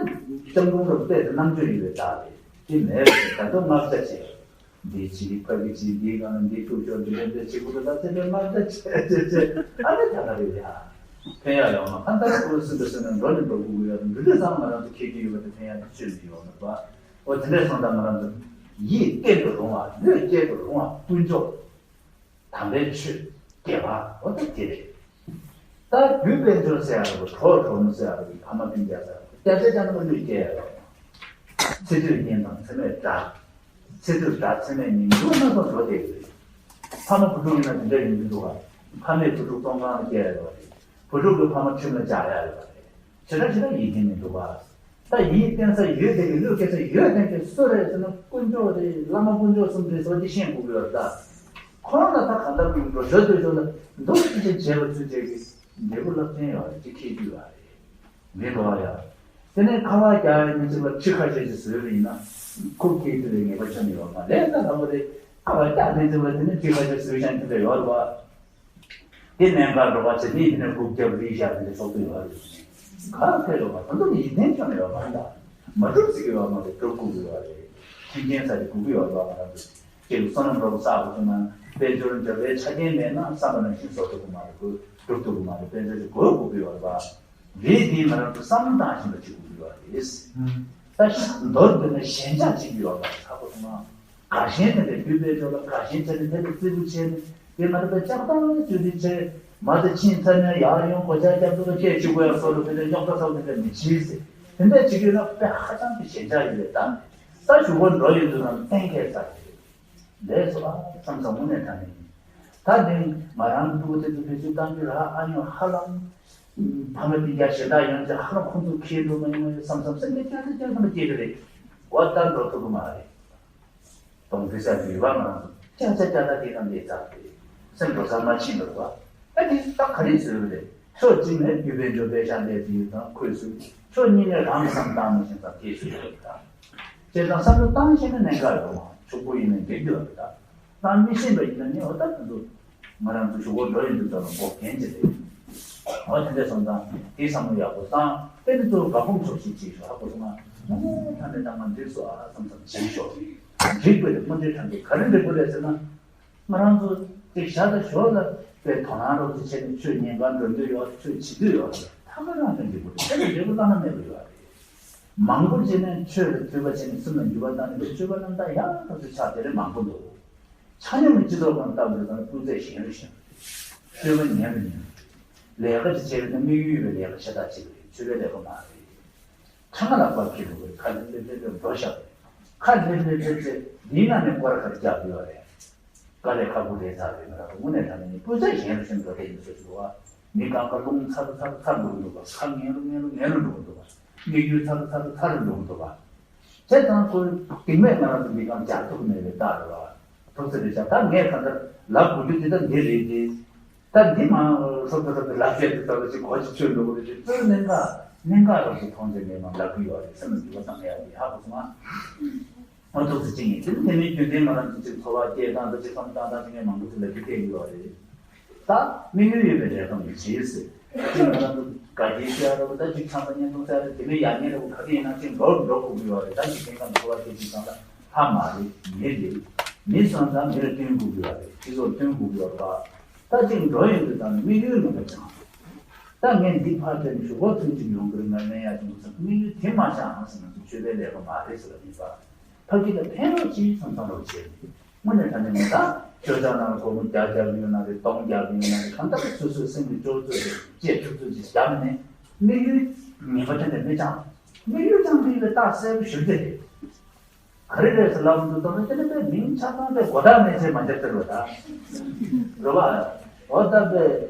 སྤྱང་གྲུང་རབ་བལྟས་ཏེ་རྣམ་དཔྱོད་ཡིན་པའི་རྟགས་རེད། དེ་མེད་པ་ད་དུང་ལྔ་བརྒྱ་བྱས། འདི་ཅི་ཕ་གི་ཅི་འདི་གང་འདི་ཐུག་ཆོག་འདི་ལས་འདི་ཅི་ཁུ་ད་ཚེ་འདི་ལྔ་བརྒྱ་བྱས་བྱས་བྱས་ཨ་ནི་ད་ག་རེ་ཡ། ཕན་ཡག་ཡོང་མ་ཁ་ད་ཁུ་སུ་འདི་སུ་ནང་འགྲོ་ནི་འགྲོ་དགོས་ཀྱི་ཡོད་འདི་འདི་ཚང་མ་རང་ཚོ་ཁེ་གི་ཡོད་པ་དེ་ཕན་ཡག་གི་ཆོས་མི་ཡོང་མ་པ། འོ་དེ་འདྲས་སོང་ད་ང་རང་ཚོ་ཡིད་བརྟན་དུ་རུང་བ་ལུས་བསྐྱེད་དུ་རུང་བ་དཀོན་མཆོག་དམ་པའི་ཆོས་དགེ་བ་འོ་ད་དེ་རེད། ད་རྒྱུ་དཔལ་འབྱོར་ཟེར་ཡ་རེད་པ། གྲོགས་གྲོགས་མོ་ཟེར་ཡ་རེད་པ། ཕ་མ་སྤུན་ཀྱག་ཟེར་ཡ་རེད་པ། སྐྱ་ཆ་ཅང་མ་ལུས་སྐྱེ་ཡ་རེད་པ། ཚེ་སྟོད་གཉེན་དང་ཚེ་སྨད་དགྲ། ཚེ་སྟོད་དགྲ་ཚེ་སྨད་གཉེན་འདུག་ན་ཚོ་འགྲོ་བསྡད་ཀྱི་རེད། ཕ་མ་བུ་ཕྲུག་ཡིན་ན་དེ་འདྲ་ཡིན་གྱི་འདུག་ག་ཕ་མས་བུ་ཕྲུག་བཙོན་ཁང་ལ་སྐྱེལ་ཡ་ཡོད་རེད། བུ་ཕྲུག་གི་ཕ་མ་ཁྲིམས་ལ་འཇགས་ཡ་ཡོད་རེད། ཞེ་དྲག་ཞེ་དྲག་ཡིད་བརྟན་མི་འདུག་ག་ད་ཡིད་བརྟན་ས་ཡོད་དེ་གི་བློས་འཁེལ་ས་ཡོད་དེ་གི་སུ་རེད་ཟེར་ན་དཀོན་མཆོག་རེད། བླ་མ་དཀོན་མཆོག་གསུམ་རེད་ཟེར་བ་དེ་ཤེས་དགོས་ཀྱི་ཡོད་རེད་ད། ཁོང་ལ་ད་གང་ལྟར་མིན་འགྲོ་ཞོར་སྡོད་ཞོར་ལ་འདུག་ཅི་ཅི་བྱས་པ་ཚུལ་བྱས་ཀྱི་འབྲས་བུ་རླབས་ཆེན་ཡོད་རེད་ཅེས་ཁེལ་རྒྱུ་ཡོད་རེད། མི་འགྲོ་བ་ཡ། དེ་ནས་ཁ་བ་རྒྱག་ཡ་ནི་ཅིག་ལ་ཁྲི་ཁ་ཤས་ཅིག་བཟོས་པ་ཡིན་ན་ཁུག་ཁེལ་དེ་ལས་ངེས་པ་ཅང་ཡོད་མ་རེད། ད་ལྟ་བ་དེ་ཁ་བ་རྒྱག་ནས་ཅིག་ལ་དེ་ནས་ཁྲི་ཁ་ཤས་བཟོས་ཤང་དེ་འདྲ་ཡོད་རེད་བ། དེ་ནས་འགའ་འགྲོ་བ་ཚེ་འདིའི་དེ་ནས་སྒུག་རྒྱབ་རིས་བཞག་དེ་འདྲ་ཚོགས་དུས་ཡོད་རེད། ག་ལ་ཕེབས་ཡོད་པ་ད་དུང་ཡིད་བརྟན་ཅང་ཡོད་མ་རེད། མ་གྲུབ་ཟེར་གི་ཡོད་མ་རེད། གྲུབ་དགོས་ཀྱི་ཡོད་རེད། མཐུན་རྐྱེན་ས་དེ་དགོས་ཀྱི་ཡོད་རེད་བ། ང་རང་ཚོ་གཅིག་བསོད་ནམས་རོགས་བསགས་དགོས་ན་དཔལ་འབྱོར་འབྱོར་བའི་ཆ་རྐྱེན་མེད་ན་བསམ་པ་ནང་བཞིན་བཟོ་ཐུབ་ཀྱི་མ་རེད། དགོས་སྒྲུབ་ཐུབ་ཀྱི་མ་རེད། དཔལ་འབྱོར་དེ་དགོས་དགོས་ཀྱི་ཡོད་རེད་བ། རེད་དེ་ང་རང་ཚོ་བསམ་བློ་བཏང་བཞིན་པ་བྱེད་དགོས་ཀྱི་ཡོད་རེད། ད་མདོར་བསྡུས་ན་ཞེན་ཆགས་བྱེད་ཀྱི་ཡོད་པ་ཧ་གོ་སོང་ང་། དགའ་ཞེན་དེ་འདྲ་རྒྱུ་དཔལ་འབྱོར་ལ་དགའ་ཞེན་བྱས་ནས་དེ་ལ་བརྩི་བཀུར་བྱས་ནས་དེ་ང་རང་ཚོ་ལྕགས་ཐང་ལ་བརྒྱུད་དེ་བྱས་མ་དེ་ཕྱིན་ཚར་ནས་ཡར་ཡོང་སྒོ་ལྕགས་རྒྱབ་ཏུ་ལ་སྐད་ཅིག་གོ་ཡ་སོགས་ལ་དེ་འདྲ་རྙོག་དྲ་ཚ་བོ་དེ་འདྲ་མི་བྱེད་ཟེར། དེ་འདྲ་བྱེད་ཀྱི་ཡོད་ན་དཔེ་ཧ་ཅང་གི་ཞེན་ཆགས་ཡོད་རེད་ད། ད་གཞུག་གུ་འགྲོ་ཡོང་དུས་ཙམ་གཏན་འཁེལ་ཚར་རེད། ལས་སུ་ཨ་བསམ་བསམ་དངོས་གནས་དྲང་གནས་ཡིན། ད་ནི་ང་རང་ཕྲུ་གུ་དེ་ཚོ་བེད་སྤྱོད་བཏང་རྒྱུ་ར་ཨ་ཉོ་ཧ་ལམ། ཕ་མ་དེ་རྒྱ་ཞེ་དྲག་ཡོང་ཚེ་ཧ་ལམ་ཁོང་ཚོ་ཁེལ་འགྲོ་མ་ཡོང་བསམ་བསམ་སེམས་ལ་སྐྱག་ཚ་སྐྱག་ཚ་མ་སྐྱེ་གི་རེད། འོ་ད་འགྲོ་ཐུབ་གི་མ་རེད། གདོང་ཐུག་ས་ཡོད་པ་མ་རེད། སྐྱག་ཚ་སྐྱག་ཚ་སྐྱེ་གམ་ལས་ཚར་ཏེ་སེམས་འགྲོ་ས་མ་ཕྱིན་པར་བ། ཨ་དེ་ད་ག་རེ་བཟོས་རེད། ཕྱོགས་གཅིག་ནས་རྒྱུ་བའི་འཇོག་པའི་ཤ་འདས་དེ་ཡོད་དང་ཁོས་སུ། ཕྱོགས་གཉིས་ནས་རང་གི་བསམ་བཏང་མ་ཤེས་ཙང་སྐྱེ་ཤོས་ཡོད་ད། བྱས་ཙང་བསམ་བློ་བཏང་ཤེས་ན་གནད་འགག་ཡོད་མ་ཕྱུག་པོ་ཡིན་ན་འགྲིག་འདུག་ད། ད་མི་ཤེས་པ་ཡིན་ན་ནི་འོ་ད་དེ་ཚོ་ང་རང་ཚོ་གཞུག་གུ་འགྲོ་ཡིན་དུས་ཙམ་ལ་འགོག་མཁན་ཅིག་རེད། འོ་དེ་འདྲ་སོང་ཙང་དེའི་བསམ་བློ་ཡག་པོ་བཏང་དེ་ནི་ཚོ་དགའ་སྤོབས་ཚོགས་ཤིག་ཅིག་ཞོག་ཧ་གོ་སོང་ང་། ངོ་མ་ད་ནི་ད་ང་འགྲིག་སོང་ཨ་བསམ་བསམ་བྱེད་ཤོག་འགྲིག་པ་དེ་སྔོན་འགྲོའི་གྲངས་ཀྱི་ག་རེ་འགྲིག་པོ་རེད་ཟེར་ན། ང་རང་ཚོ་དེ་ཞག་དང་ཞོགས་ལ་དཔེ་དོ་སྣང་རོགས་ཀྱི་ཆེད་ནས་ཆོས་ཉན་གར་འགྲོ་འདོད་ཡོད་ཆོས་བྱེད་འདོད་ཡོད་ད་ག་རང་ཅང་འགྲིག་པོ་རེད་དེ་ནི་འགྲིག་པོ་བླ་ན་མེད་པ་ཡོད་རེད། མང་པོ་བྱས་ནས་ཆོས་ལ་ཐོས་པ་བྱས་ནས་སེམས་ལ་འགྱུར་བ་བཏང་ནས་སྤྱོད་པ་རྣམ་དག་ཡག་ཐག་ཆོད་ཆགས་དེ་འདྲ་མང་པོ་འདུག་ཆ་སྙོམས་ཀྱི་སྤྱི་ཚོགས་ཁང་བཏབ་དགོས་དང་སྤུས་ཚད་ཞན་རུ་ཞན་རུ། སྤྱོད་པ་ཉམས་རུ་ཉམས་རུ། ལས་ཀ་ཅིག་བྱས་པ་ན་དམིགས་ཡུལ་ཡོད་པའི་ལས་ཀ་ཤ་སྟག་བྱེད་དགོས་རེད་ཆོས་པའི་ལས་ཀ་མ་རེད། ཁ་ང་ལ་བབ་ཁྱེར་འགྲོ་དགོས་ཁ་ལྷེབ་ལྷེབ་ལྷེབ་ལྷེབ་འགྲོ་ཤག་ཁ་ལྷེབ་ལྷེབ་ལྷེབ་ཚེ་འདིའི་ནང་ནས་སྐོར་ར་ཁར་རྒྱག་དགོས་པ་རེད། དཀའ་ལས་ཁག་པོ་རེད་ཚར་རེད་མ་རེད་དངོས་གནས་དྲང་གནས་ནི་སྤུས་ཚད་ཞན་རུ་ཞན་རུ་འགྲོ་བསྡད་ཡིན་ཟེར་གྱི་འདུག་བ། མི་གང་ག་རླུང་ཚ་རུ་ཚ་རུ་ཚ་རུ་འགྲོ་གི་འདུག་བ་ཁ་ངན་རུ་ངན་རུ་ངན་རུ་འགྲོ་གི་འདུག་བ། དམིགས་ཡུལ་ཚ་རུ་ཚ་རུ་ཚ་རུ་འགྲོ་གི་འདུག་བ། བྱས་ཙང་ཁོའི་གདིང་མེད་ང་རང་ཚོ་མི་གང་སྦྱར་ཐུབ་མེད་པའི་རྟགས་རེད་བ། ཐུགས་ཚེ་རེ་བྱ་ད་ངས་གང་ལྟར་ལབ་དགོས་རྒྱུ་འདི་ད་འདི་རེད་དེ། ད་འདི་མ་ཧྲོབ་ཏོ་ཧྲོབ་ཏོ་ལབ་བཤད་དེ་ད་ལ་ཅིག་གོ་ཅིག་ཆོད་འགྲོ་གི་རེད་དེ་གཙོས་གནད་འགག་གནད་འགག་རོགས་ཀྱི་མཐོང་ཚེ་ངས་མ་ལབ་གི་ཡོད་རེད་སེམས་ལ་འགྱུར་བ་བཏང་ཡག་གི་ཧ་གོ་སོང་ང་། ཨོ་ཐུགས་རྗེ་ཆེ། དེ་ནི་དེ་མིན་རྒྱུན་ལྡན་ང་རང་ཚོ་ཅིག་འཚོ་བ་སྐྱེལ་སྟངས་དང་ཅིག་བསམ་སྟངས་དང་ཅིག་ངས་མང་པོ་ཅིག་ལབ་རྒྱུ་བསྟན་གྱི་ཡོད་རེད། ད་དམིགས་ཡུལ་ཡོད་པའི་ལས་ཀ་མི་བྱེད་ཟེར། ཅིག་ང་རང་ཚོ་དགའ་སྐྱིད་ཤེས་ཡ་རེད་པ་ད་ཅིག་ཆང་ས་བརྙན་ཐུང་ཟེར་རེད་དེ་མིན་ཡག་ཉེས་རེད་པ་ག་དེ་ཡིན་ན་ཅིག་འགྲོ་འགྲོ་དགོས་ཀྱི་ཡོད་རེད། ད་ཅིག་སེམས་ཁམས་འཚོ་བ་སྐྱེལ་ཅིག་ཙང་ད་ཧ་མ་རེད་མི་རེད། མི་སོང་ཙང་མི་ལ་བསྟུན་དགོས་ཀྱི་ཡོད་རེད་སྤྱི་ཚོགས་བསྟུན་དགོས་ཀྱི་ཡོད་རེད་པ། ད་ཅིག་འགྲོ་ཡོང་དུས་ཙང་ནས་དམིགས་ཡུལ་མེད་པ་ཅང་། ད་ངས་འདི་ཕར་ཕེབས་ནས་ཞུ་སྒོ་ཚུན་ཅིག་ཡོང་གི་རེད་ང་ལན་ཡག་ཅིག་འདུག་བསམ་དམིགས་ཡུལ་དེ་མ་བཞག་ཨང་ཟེར་ང་ཚོ་ཆོས་པའི་ལས་ཀ་མ་རེད་ཟེར་བ་ཡིན་པ། ཕ་གི་ལ་ཕན་རོགས་ཅིག་བསམ་བསམ་རོགས་བྱས་ནས་དངོས་གནས་དྲང་གནས་ངས་ད་ཅོ་ཅག་ནང་ལ་སྒོར་མོ་བརྒྱ་བརྒྱབ་ཡོད་ན་རེད་སྟོང་བརྒྱབ་ཡོད་ན་རེད་གང་ལྟར་སོ་སོའི་སེམས་ཀྱི་སྤྱོད་ཚུལ་དེ་བཅད་ཐུབ་ཚུལ་ཅིག་བརྒྱབ་ནས་དམིགས་ཡུལ་ངེས་པ་དེ་འདྲ་མེད་ཀྱང་དམིགས་ཡུལ་ཀྱང་དེ་ལ་རྟགས་གསལ་པོ་ཞིག་དེ་རེད། ག་རེ་རེད་ཟེར་ལབ་འདུག་དང་དེ་ནི་པའི་མིང་ཆ་ཚང་པའི་གོ་བརྡ་མེད་ཚེ་མ་རྒྱབ་ཟེར་བ་ད། རེད་བ། འོ་ད་པའི་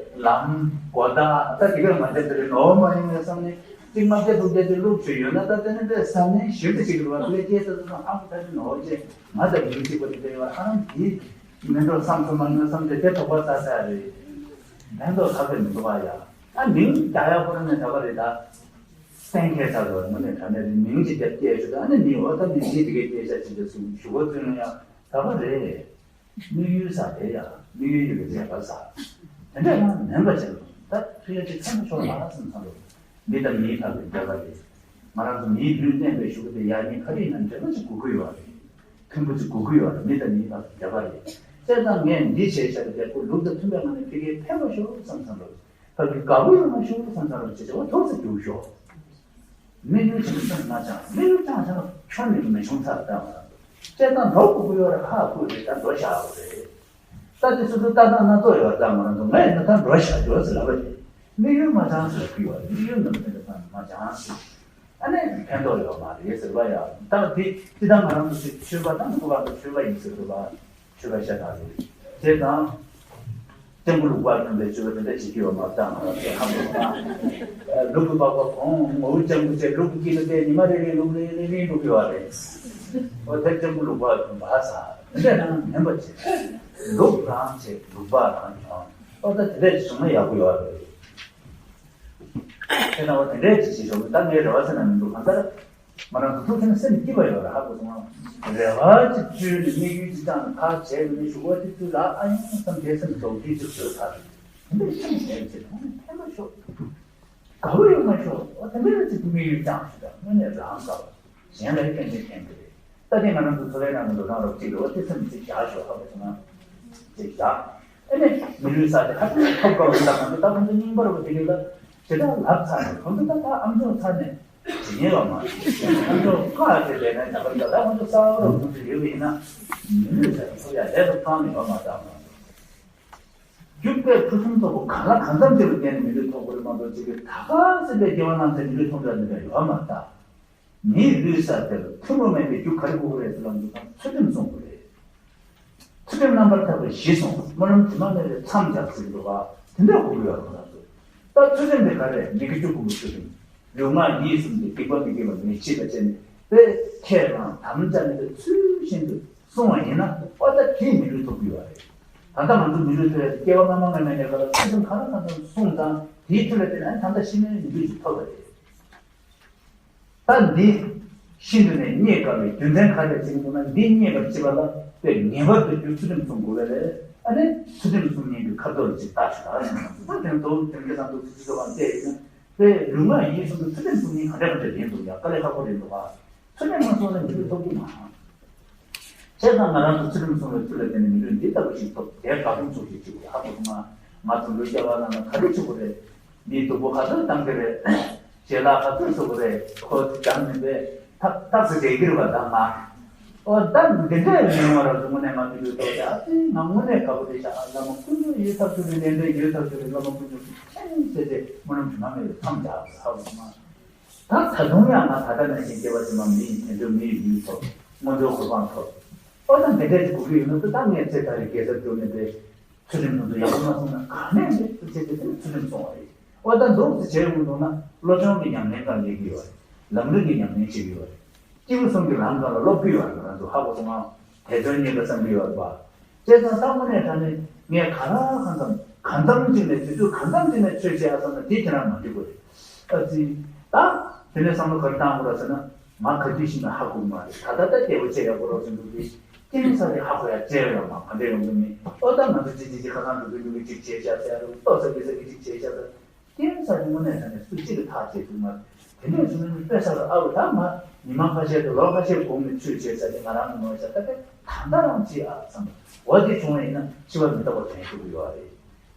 ལམ་གོ་བརྡ་ད་དེ་ག་མ་རྒྱབ་ཟེར་རེད་ནོར་མ་ཡིན་ངེས་བསམ་ནས་གཅིག་མ་རྒྱབ་དུ་རྒྱབ་ཀྱི་ལུགས་ཆོས་ཡོད་ན་ད་དེ་ནི་པའི་ས་གནས་ཞིབ་ཏུ་ཞིག་རེད་བ་པའི་སྐྱེས་ས་ཚོ་དང་ཨ་མ་ད་དེ་ནོར་ཅེ་ང་ད་མིང་གཅིག་པ་དེ་པའི་བ་ཨ་རང་གིས་མི་འགྲོ་བསམ་ཚོ་མ་ངེས་བསམ་དེ་དེ་དོགས་པ་ཟ་ས་རེད། ཕན་ཐོགས་ཁ་ཁ་མི་འདུག་བ་ཡ་ཨ་མིང་རྒྱག་ཡག་ཁོ་རང་ནས་ད་བ་རེད་ད། གཏན་འཁེལ་ཚར་དུས་དངོས་གནས་དྲང་གནས་རེད་མིང་ཅིག་རྒྱབ་སྐྱེལ་ཞུ་དང་ཨ་ནི་མི་འོ་ད་མི་མི་དེ་གའི་སྐད་ཆ་ཅིག་འདྲ་གསུང་ཞུ་གོ་ཚུལ་ཡང་ད་པ་རེད། དམིགས་ཡུལ་ས་དེ་ཡང་དམིགས་ཡུལ་ཡོད་པའི་ལས་ཀ་ས་དེ་འདྲ་ཡང་མིན་པ་ཅིག་ད་ཁྱོད་ཡ་ཅིག་ཚང་མ་ཤོར་ལ་སེམས་ཚང་རུ་མི་དང་མིའི་བར་གྱི་འབྲེལ་བ་རེད། ང་རང་ཚོ་མིའི་ལུས་རྟེན་པའི་ཞུ་གི་དེ་ཡ་ཉིན་ག་རེ་ཡིན་ན་འབྲེལ་བ་ཅིག་དགོས་ཀྱི་ཡོད་རེད། མཐུན་པོ་ཅིག་དགོས་ཀྱི་ཡོད་རེད་མི་དང་མིའི་བར་གྱི་འབྲེལ་བ་རེད། བྱས་ཙང་ངས་འདི་བྱས་བྱས་ཏེ་ཁོ་ལུགས་དང་མཐུན་པའི་ངང་ནས་ཕ་གིར་ཕེབས་པ་ཤོག་བསམ་བསམ་རུ། ཕ་གི་དགའ་པོ་ཡོང་མ་ཤོག་བསམ་བསམ་རུ་བྱེད་བྱ་བ་ཐོག་ཚེ་རྒྱུག་ཤོག་དམིགས་ཡུལ་ཆེན་པོ་སེམས་མ་བཅངས་དམིགས་ཡུལ་བཅངས་བྱ་ན་ཁྱོན་ནས་མི་བྱུང་ཚར་བཏང་བ་རེད། བྱས་ཙང་འགྲོ་དགོས་ཀྱི་ཡོད་རེད་ཁག་ཁུར་རེད་ད་འགྲོ་བཞག་དགོས་རེད། ད་དེ་སོ་སོའི་ལྟ་སྟངས་སྣ་ཚོགས་ཡོད་རེད་ད་ང་རང་ཚོ་ངས་མི་ཐང་འགྲོ་བཞག་འགྲོ་ཟེར་ལབ་པ་རེད། དམིགས་ཡུལ་མ་བཅངས་ཟེར་གྱི་ཡོད་རེད་དམིགས་ཡུལ་ནང་དེ་འདྲ་ཙམ་མ་བཅངས་ཟེར། ཨ་ནི་ཕན་ཐོགས་ཡོད་མ་རེད་ཟེར་བ་ཡ། ད་དེ་སྤྱི་བཏང་ང་རང་ཚོ་ཆོས་པ་དང་སྐུ་པར་དུ་ཆོས་པ་ཡིན་ཟེར་དུས་པ་ཆོས་པ་ཤ་སྟག་རེད། དེ་དང་། སྤྱང་ཀི་ལུག་པ་ཡིན་པའི་ཆོས་པ་དེ་འདྲ་བྱེད་ཀྱི་ཡོད་མ་རེད་ད་ང་རང་ཚོ་ཧམ་པ་དང་། ལུག་གི་པགས་པ་གོང་ངོ་བོ་སྤྱང་ཀི་བྱས་ལུག་གི་དཀྱིལ་ལ་བལྟས་ཉི་མ་རེ་རེ་ལུག་རེ་རེ་རེ་ལུག་ཡོད་རེད། འོ་དེ་སྤྱང་ཀི་ལུག་པ་ཡིན་པ་ས་དེ་འདྲ་ཡང་མིན་པ་བྱེད། ལུག་རང་བྱེད་ལུག་པ་རང་གྱོང་། འོ་ད་དེ་འདྲ་བྱུང་ན་ཡག་པོ་ཡོད་རེད། དེ་ན་བ་དེ་འདྲའི་ཅིག་བྱེད་ཆོག་ད་ངའི་རེ་བ་ཟེར་ན་མི་འདུག་གང་ལྟར་ང་རང་ཚོ་ཐུགས་མཐུན་སེམས་སྐྱིད་པ་ཡོད་རེད་ཧ་གོ་སོང་ང་། རེ་བ་ཅིག་བཅོལ་ནས་དམིགས་ཡུལ་ཅིག་བཅངས་ནས་ཁག་བྱས་ནས་ཞུ་བ་དེ་ཚུལ་ལ་ཨ་ཡོང་བསམ་དེ་སེམས་རྡོག་རྫིས་ཅིག་བཟོས་ཚར་རེད། དེ་འདྲའི་སེམས་ཞན་ཅིག་ཐུགས་ནས་ཕན་པ་ཤོག་དགའ་བོ་ཡོང་མ་ཤོག་འོ་དེ་འདྲའི་ཅིག་དམིགས་ཡུལ་བཅངས་ཞུ་དང་དངོས་གནས་རང་དགའ་བ་གཞན་ལ་ཡི་ཕན་ཅིག་ཕན་གི་རེད། ད་དེ་ང་རང་ཚོ་འཚོ་བའི་ནང་གི་འགྲོ་སྟངས་རོབ་ཅིག་རེད་བ་དེ་སེམས་ཅིག་བཞག་ཤོག་ཧ་གོ་སོང་ང་། ཅིག་བཞག་ཨ་ནི་མི་ལུས་ས་དེ་ཧ་ཅང་ཐོབ་དཀའ་བ་ཡིན་ད་ང་ཚོ་ད་ཁོང་ཚོ་རྙིང་པ་རེད་བ་དེ་རེད་ལ། དེ་དག་ལབ་ཚར་ནས་ཁོང་ཚོ་ད་ད་ཨམ་ཅོག་ཚར་ནས་ཇི་སྙེད་ཡོད་མ་རེད། ཨམ་ཅོག་ཁ་དེ་ལས་ན་ད་ཁོང་ཚོ་ད་ཁོང་ཚོ་གསར་པ་རོབ་ཁོང་ཚོ་ཡོད་པ་ཡིན་ན་མི་ལུས་ས་དེ་ཚོ་ཡ་ལས་རོབ་བཏང་ནས་ཡོད་མ་རེད་ད་ང་ཚོ། རྒྱུག་པའི་ཕུན་སུམ་ཚོགས་པ་གང་ལ་གང་འཚམ་དེ་ལ་བརྟེན་ནས་མི་ལུས་ཐོབ་དགོས་རེད་མ་གཏོགས་ཅིག་གི་ད་ག་ཟེར་བའི་སྐྱེ་བ་རྣམས་ཚེ་མི་ལུས་ཐོབ་འདྲ་འདི་འདྲ་ཡོད་མ་རེད་ད། མིའི་ལུས་ས་དེར་ཐུན་མོང་མིན་པའི་རྒྱུ་ག་རེ་དགོས་ཀྱི་རེད་ཟེར་ལབ་འདུག་ཙང་ཚུལ་ཁྲིམས་སྲུང་དགོས་རེད། ཚུལ་ཁྲིམས་རྣམ་པར་དག་པའི་གཞི་བཟུང་སྨོན་ལམ་དྲི་མ་མེད་པའི་མཚམས་སྦྱར་ཟེར་འདུག་ག་དེ་འདྲ་དགོས་ཀྱི་ཡོད་རེད་ང་ཚོ། ད་ཚུལ་ཁྲིམས་དེ་ག་རེ་མི་དགེ་བཅུ་སྤོང་བའི་ཚུལ་ཁྲིམས། ལུས་ངག་ཡིད་གསུམ་དེ་སྡིག་པ་མི་དགེ་བ་མི་བྱེད་པ་བྱས་ནས་དཔེ་ཁས་བླངས་དམ་བཅའ་ནས་དེ་ཚུལ་བཞིན་དུ་བསྲུང་བ་ཡིན་ན་ཨོ་ད་དེས་མི་ལུས་ཐོབ་ཀྱི་ཡོད་རེད། ད་ལྟ་ང་ཚོ་མི་ལུས་ཐོབ་ཡ་དེ་སྐྱེ་བ་སྔ་མ་སྔ་མའི་གནས་སྐབས་ལ་ཚུལ་ཁྲིམས་གང་ལ་གང་འཚམ་བསྲུངས་ཙང་དེའི་མཐུ་ལ་བརྟེན་ནས་ད་ལྟ་ཤི་ནས་མི་ལུས་ཤིག་ཐོབ་པ་རེད། ད་འདི་ཤིན་ཏུ་ནས་རྙེད་དཀའ་བའི་རྒྱུ་མཚན་ག་རེ་བྱེད་ཀྱི་འདུག་ན། འདི་རྙེད་པར་བྱེད་པ་ལ་དཔེ་ངེས་པར་དུ་རྒྱུ་ཚུལ་ཁྲིམས་བསྲུང་དགོས་པས་ལས། ཨ་ནི་ཚུལ་ཁྲིམས་བསྲུང་མཁན་གྱི་ཁ་དོག་ཅིག་བལྟ་ཞིག་ལ་ཟེར་ན། ད་དེང་དུ་དེང་གི་དང་དུ་ཚུལ་ཁྲིམས་བསྲུང་བ་བལྟས་ཡིན་ན་དཔེ་ལུས་ངག་ཡིད་གསུམ་དུ་ཚུལ་ཁྲིམས་བསྲུང་མཁན་ག་འདྲ་ག་འདྲ་ཡིན་འདུག་ཡ། དཀའ་ལས་ཁག་པོ་རེད་འདུག་ཨ། ཚུལ་ཁྲིམས་མ་བསྲུངས་ན་མི་ལུས་ཐོབ་ཀྱི་མ། བྱས་ཙང་ང་རང་ཚོ་ཚུལ་ཁྲིམས་བསྲུང་བའི་ཚུལ་ལ་བརྟེན་ནས་མི་ལུས་འདི་ལྟ་བུ་ཞིག་ཐོབ་དེ་དགའ་སྤྲོ་ཚོགས་ཞིག་བྱེད་དགོས། ཧ་གོ་སོང་ང་། ང་ཚོ་ལུས་སྐྱེ་བ་ལ་ན་ག་རེ་བྱེད་དགོས་རེད། མི་སྡུག་པོ་ག་ཚོད་བཏང་གི་རེད། ཞལ་ལག་ག་ཚོད་བཟོ་གི་རེད། ཁོ་ཚོ་ཅང་མིན་པས། ཐག་ཐག་སུ་བྲལ་གི་རེད་པ་ད་ང་། ཨོ་ད་འདི་འདྲའི་མི་ཡོང་བ་ར་དངོས་གནས་ང་མི་ལུས་ཐོབ་དེ་ཨ་ཙི་ང་དངོས་གནས་དགའ་པོ་རེད་ཤག་བླ་མ་དཀོན་མཆོག་ཡོད་ཐག་ཆོད་རེད། ལན་འདྲ་ཡོད་ཐག་ཆོད་རེད། བླ་མ་དཀོན་མཆོག་མཁྱེན་ཟེར་ཏེ་སྨོན་ལམ་དྲི་མ་མེད་པའི་མཚམས་སྦྱར་ཧ་གོ་སོང་ང་། ད་ད་དུང་ཡང་ང་ད་ལྟ་ནང་བཞིན་སྐྱེ་བ་ཕྱི་མ་མི་ཡི་དལ་འབྱོར་མི་ཡི་ལུས་ཐོབ། མངོན་མཐོའི་གོ་འཕང་ཐོབ། ཨོ་ད་འདི་འདྲས་ཀྱི་གོ་གི་ཡོད་ན་ད་ད་ངས་ཚེ་ད་རེས་དགེ་རྩ་སྒྲུབ་ནས་དེ་ཚུལ་ཁྲིམས་ཐོག་ཏུ་ཡག་པོ་མ་སོང་ན་ག་ནས་འདི་ཚུལ་ཁྲིམས་སོང་བ་རེད། ཨོ་ད་འདུག་སེ་བྱས་ཡོང་འདུག་ན་བློ་སྦྱོང་གི་ཉམས་ལེན་གང་ལས་ཀྱི་ཡོད་རེད། ལམ་རིམ་གྱི་ཉམས་ལེན་བྱེད་ཀྱི་ཡོད་རེད། སྐྱེས་བུ་གསུམ་གྱི་ལམ་སྒང་ལ་སློབ་ཀྱི་ཡོད་རེད། ང་ཚོ་ཧ་གོ་སོང་ང་། དལ་འབྱོར་རྙེད་པ་བསམ་གྱི་ཡོད་རེད་པ། བྱས་ཙང་ད་དངོས་གནས་དྲང་གནས་ངས་ག་རང་གང་འཚམ་གང་འཚམ་ཅིག་ནས་དུས་ཚོད་གང་འཚམ་ཅིག་ནས་ཆོས་བྱེད་ཡ་བསམ་ན་དེ་ཁྱེད་རང་མ་འགྲིག་གོ་རེད། ཨ་ཙི། ད། དེ་ནས་བསམ་བློ་ག་རེ་བཏང་དགོས་ར་ཟེར་ན། ང་ག་དུས་ཤིག་ན་ཧ་གོ་གི་མ་རེད། ད་ལྟ་ད་བདེ་བོ་བྱས་ཡག་པོ་རོགས་ཟེར་འདུག་དེ། སྐྱེ་མི་ས་རེད་ཧ་གོ་ཡ་བྱས་ཡོད་མ་ག་འདྲ་ཡོང་གི་མིན། ཨོ་ད་ང་ཚོ་ཅི་ཅི་ཅི་ཁ་སང་འགྲོ་གི་འགྲོ་གི་ཅིག་བྱས་བཞག་ཟེར་ཡ་རུ་ལྟོ་ཟ་གི་ཟ་གི་ཅིག་བྱས་བཞག་ཟེར། སྐྱེ་མི་ས་རེད་དངོས་གནས་ད་ནས་སུ་གཅིག་གི་ཐག་བཅད་ཐུབ་མ་རེད། དེ་འདྲས་སོང་ན་དཔེ་ས་རུ་ཨ་བོ་ད་ང་ཉི་མ་ཁ་ཤས་དང་ལོ་ཁ་ཤས་གོང་ནས་ཆོས་བྱས་ས་དེ་ང་རང་གི་ནོར་བྱ་ད་དཔེ་ད་ལྟ་རང་བྱེད་ཨ་བསམ། འོ་དེ་བྱུང་བ་ཡིན་ན་འཆི་བ་མི་རྟག་པ་དྲན་ཐུབ་ཀྱི་ཡོད་རེད།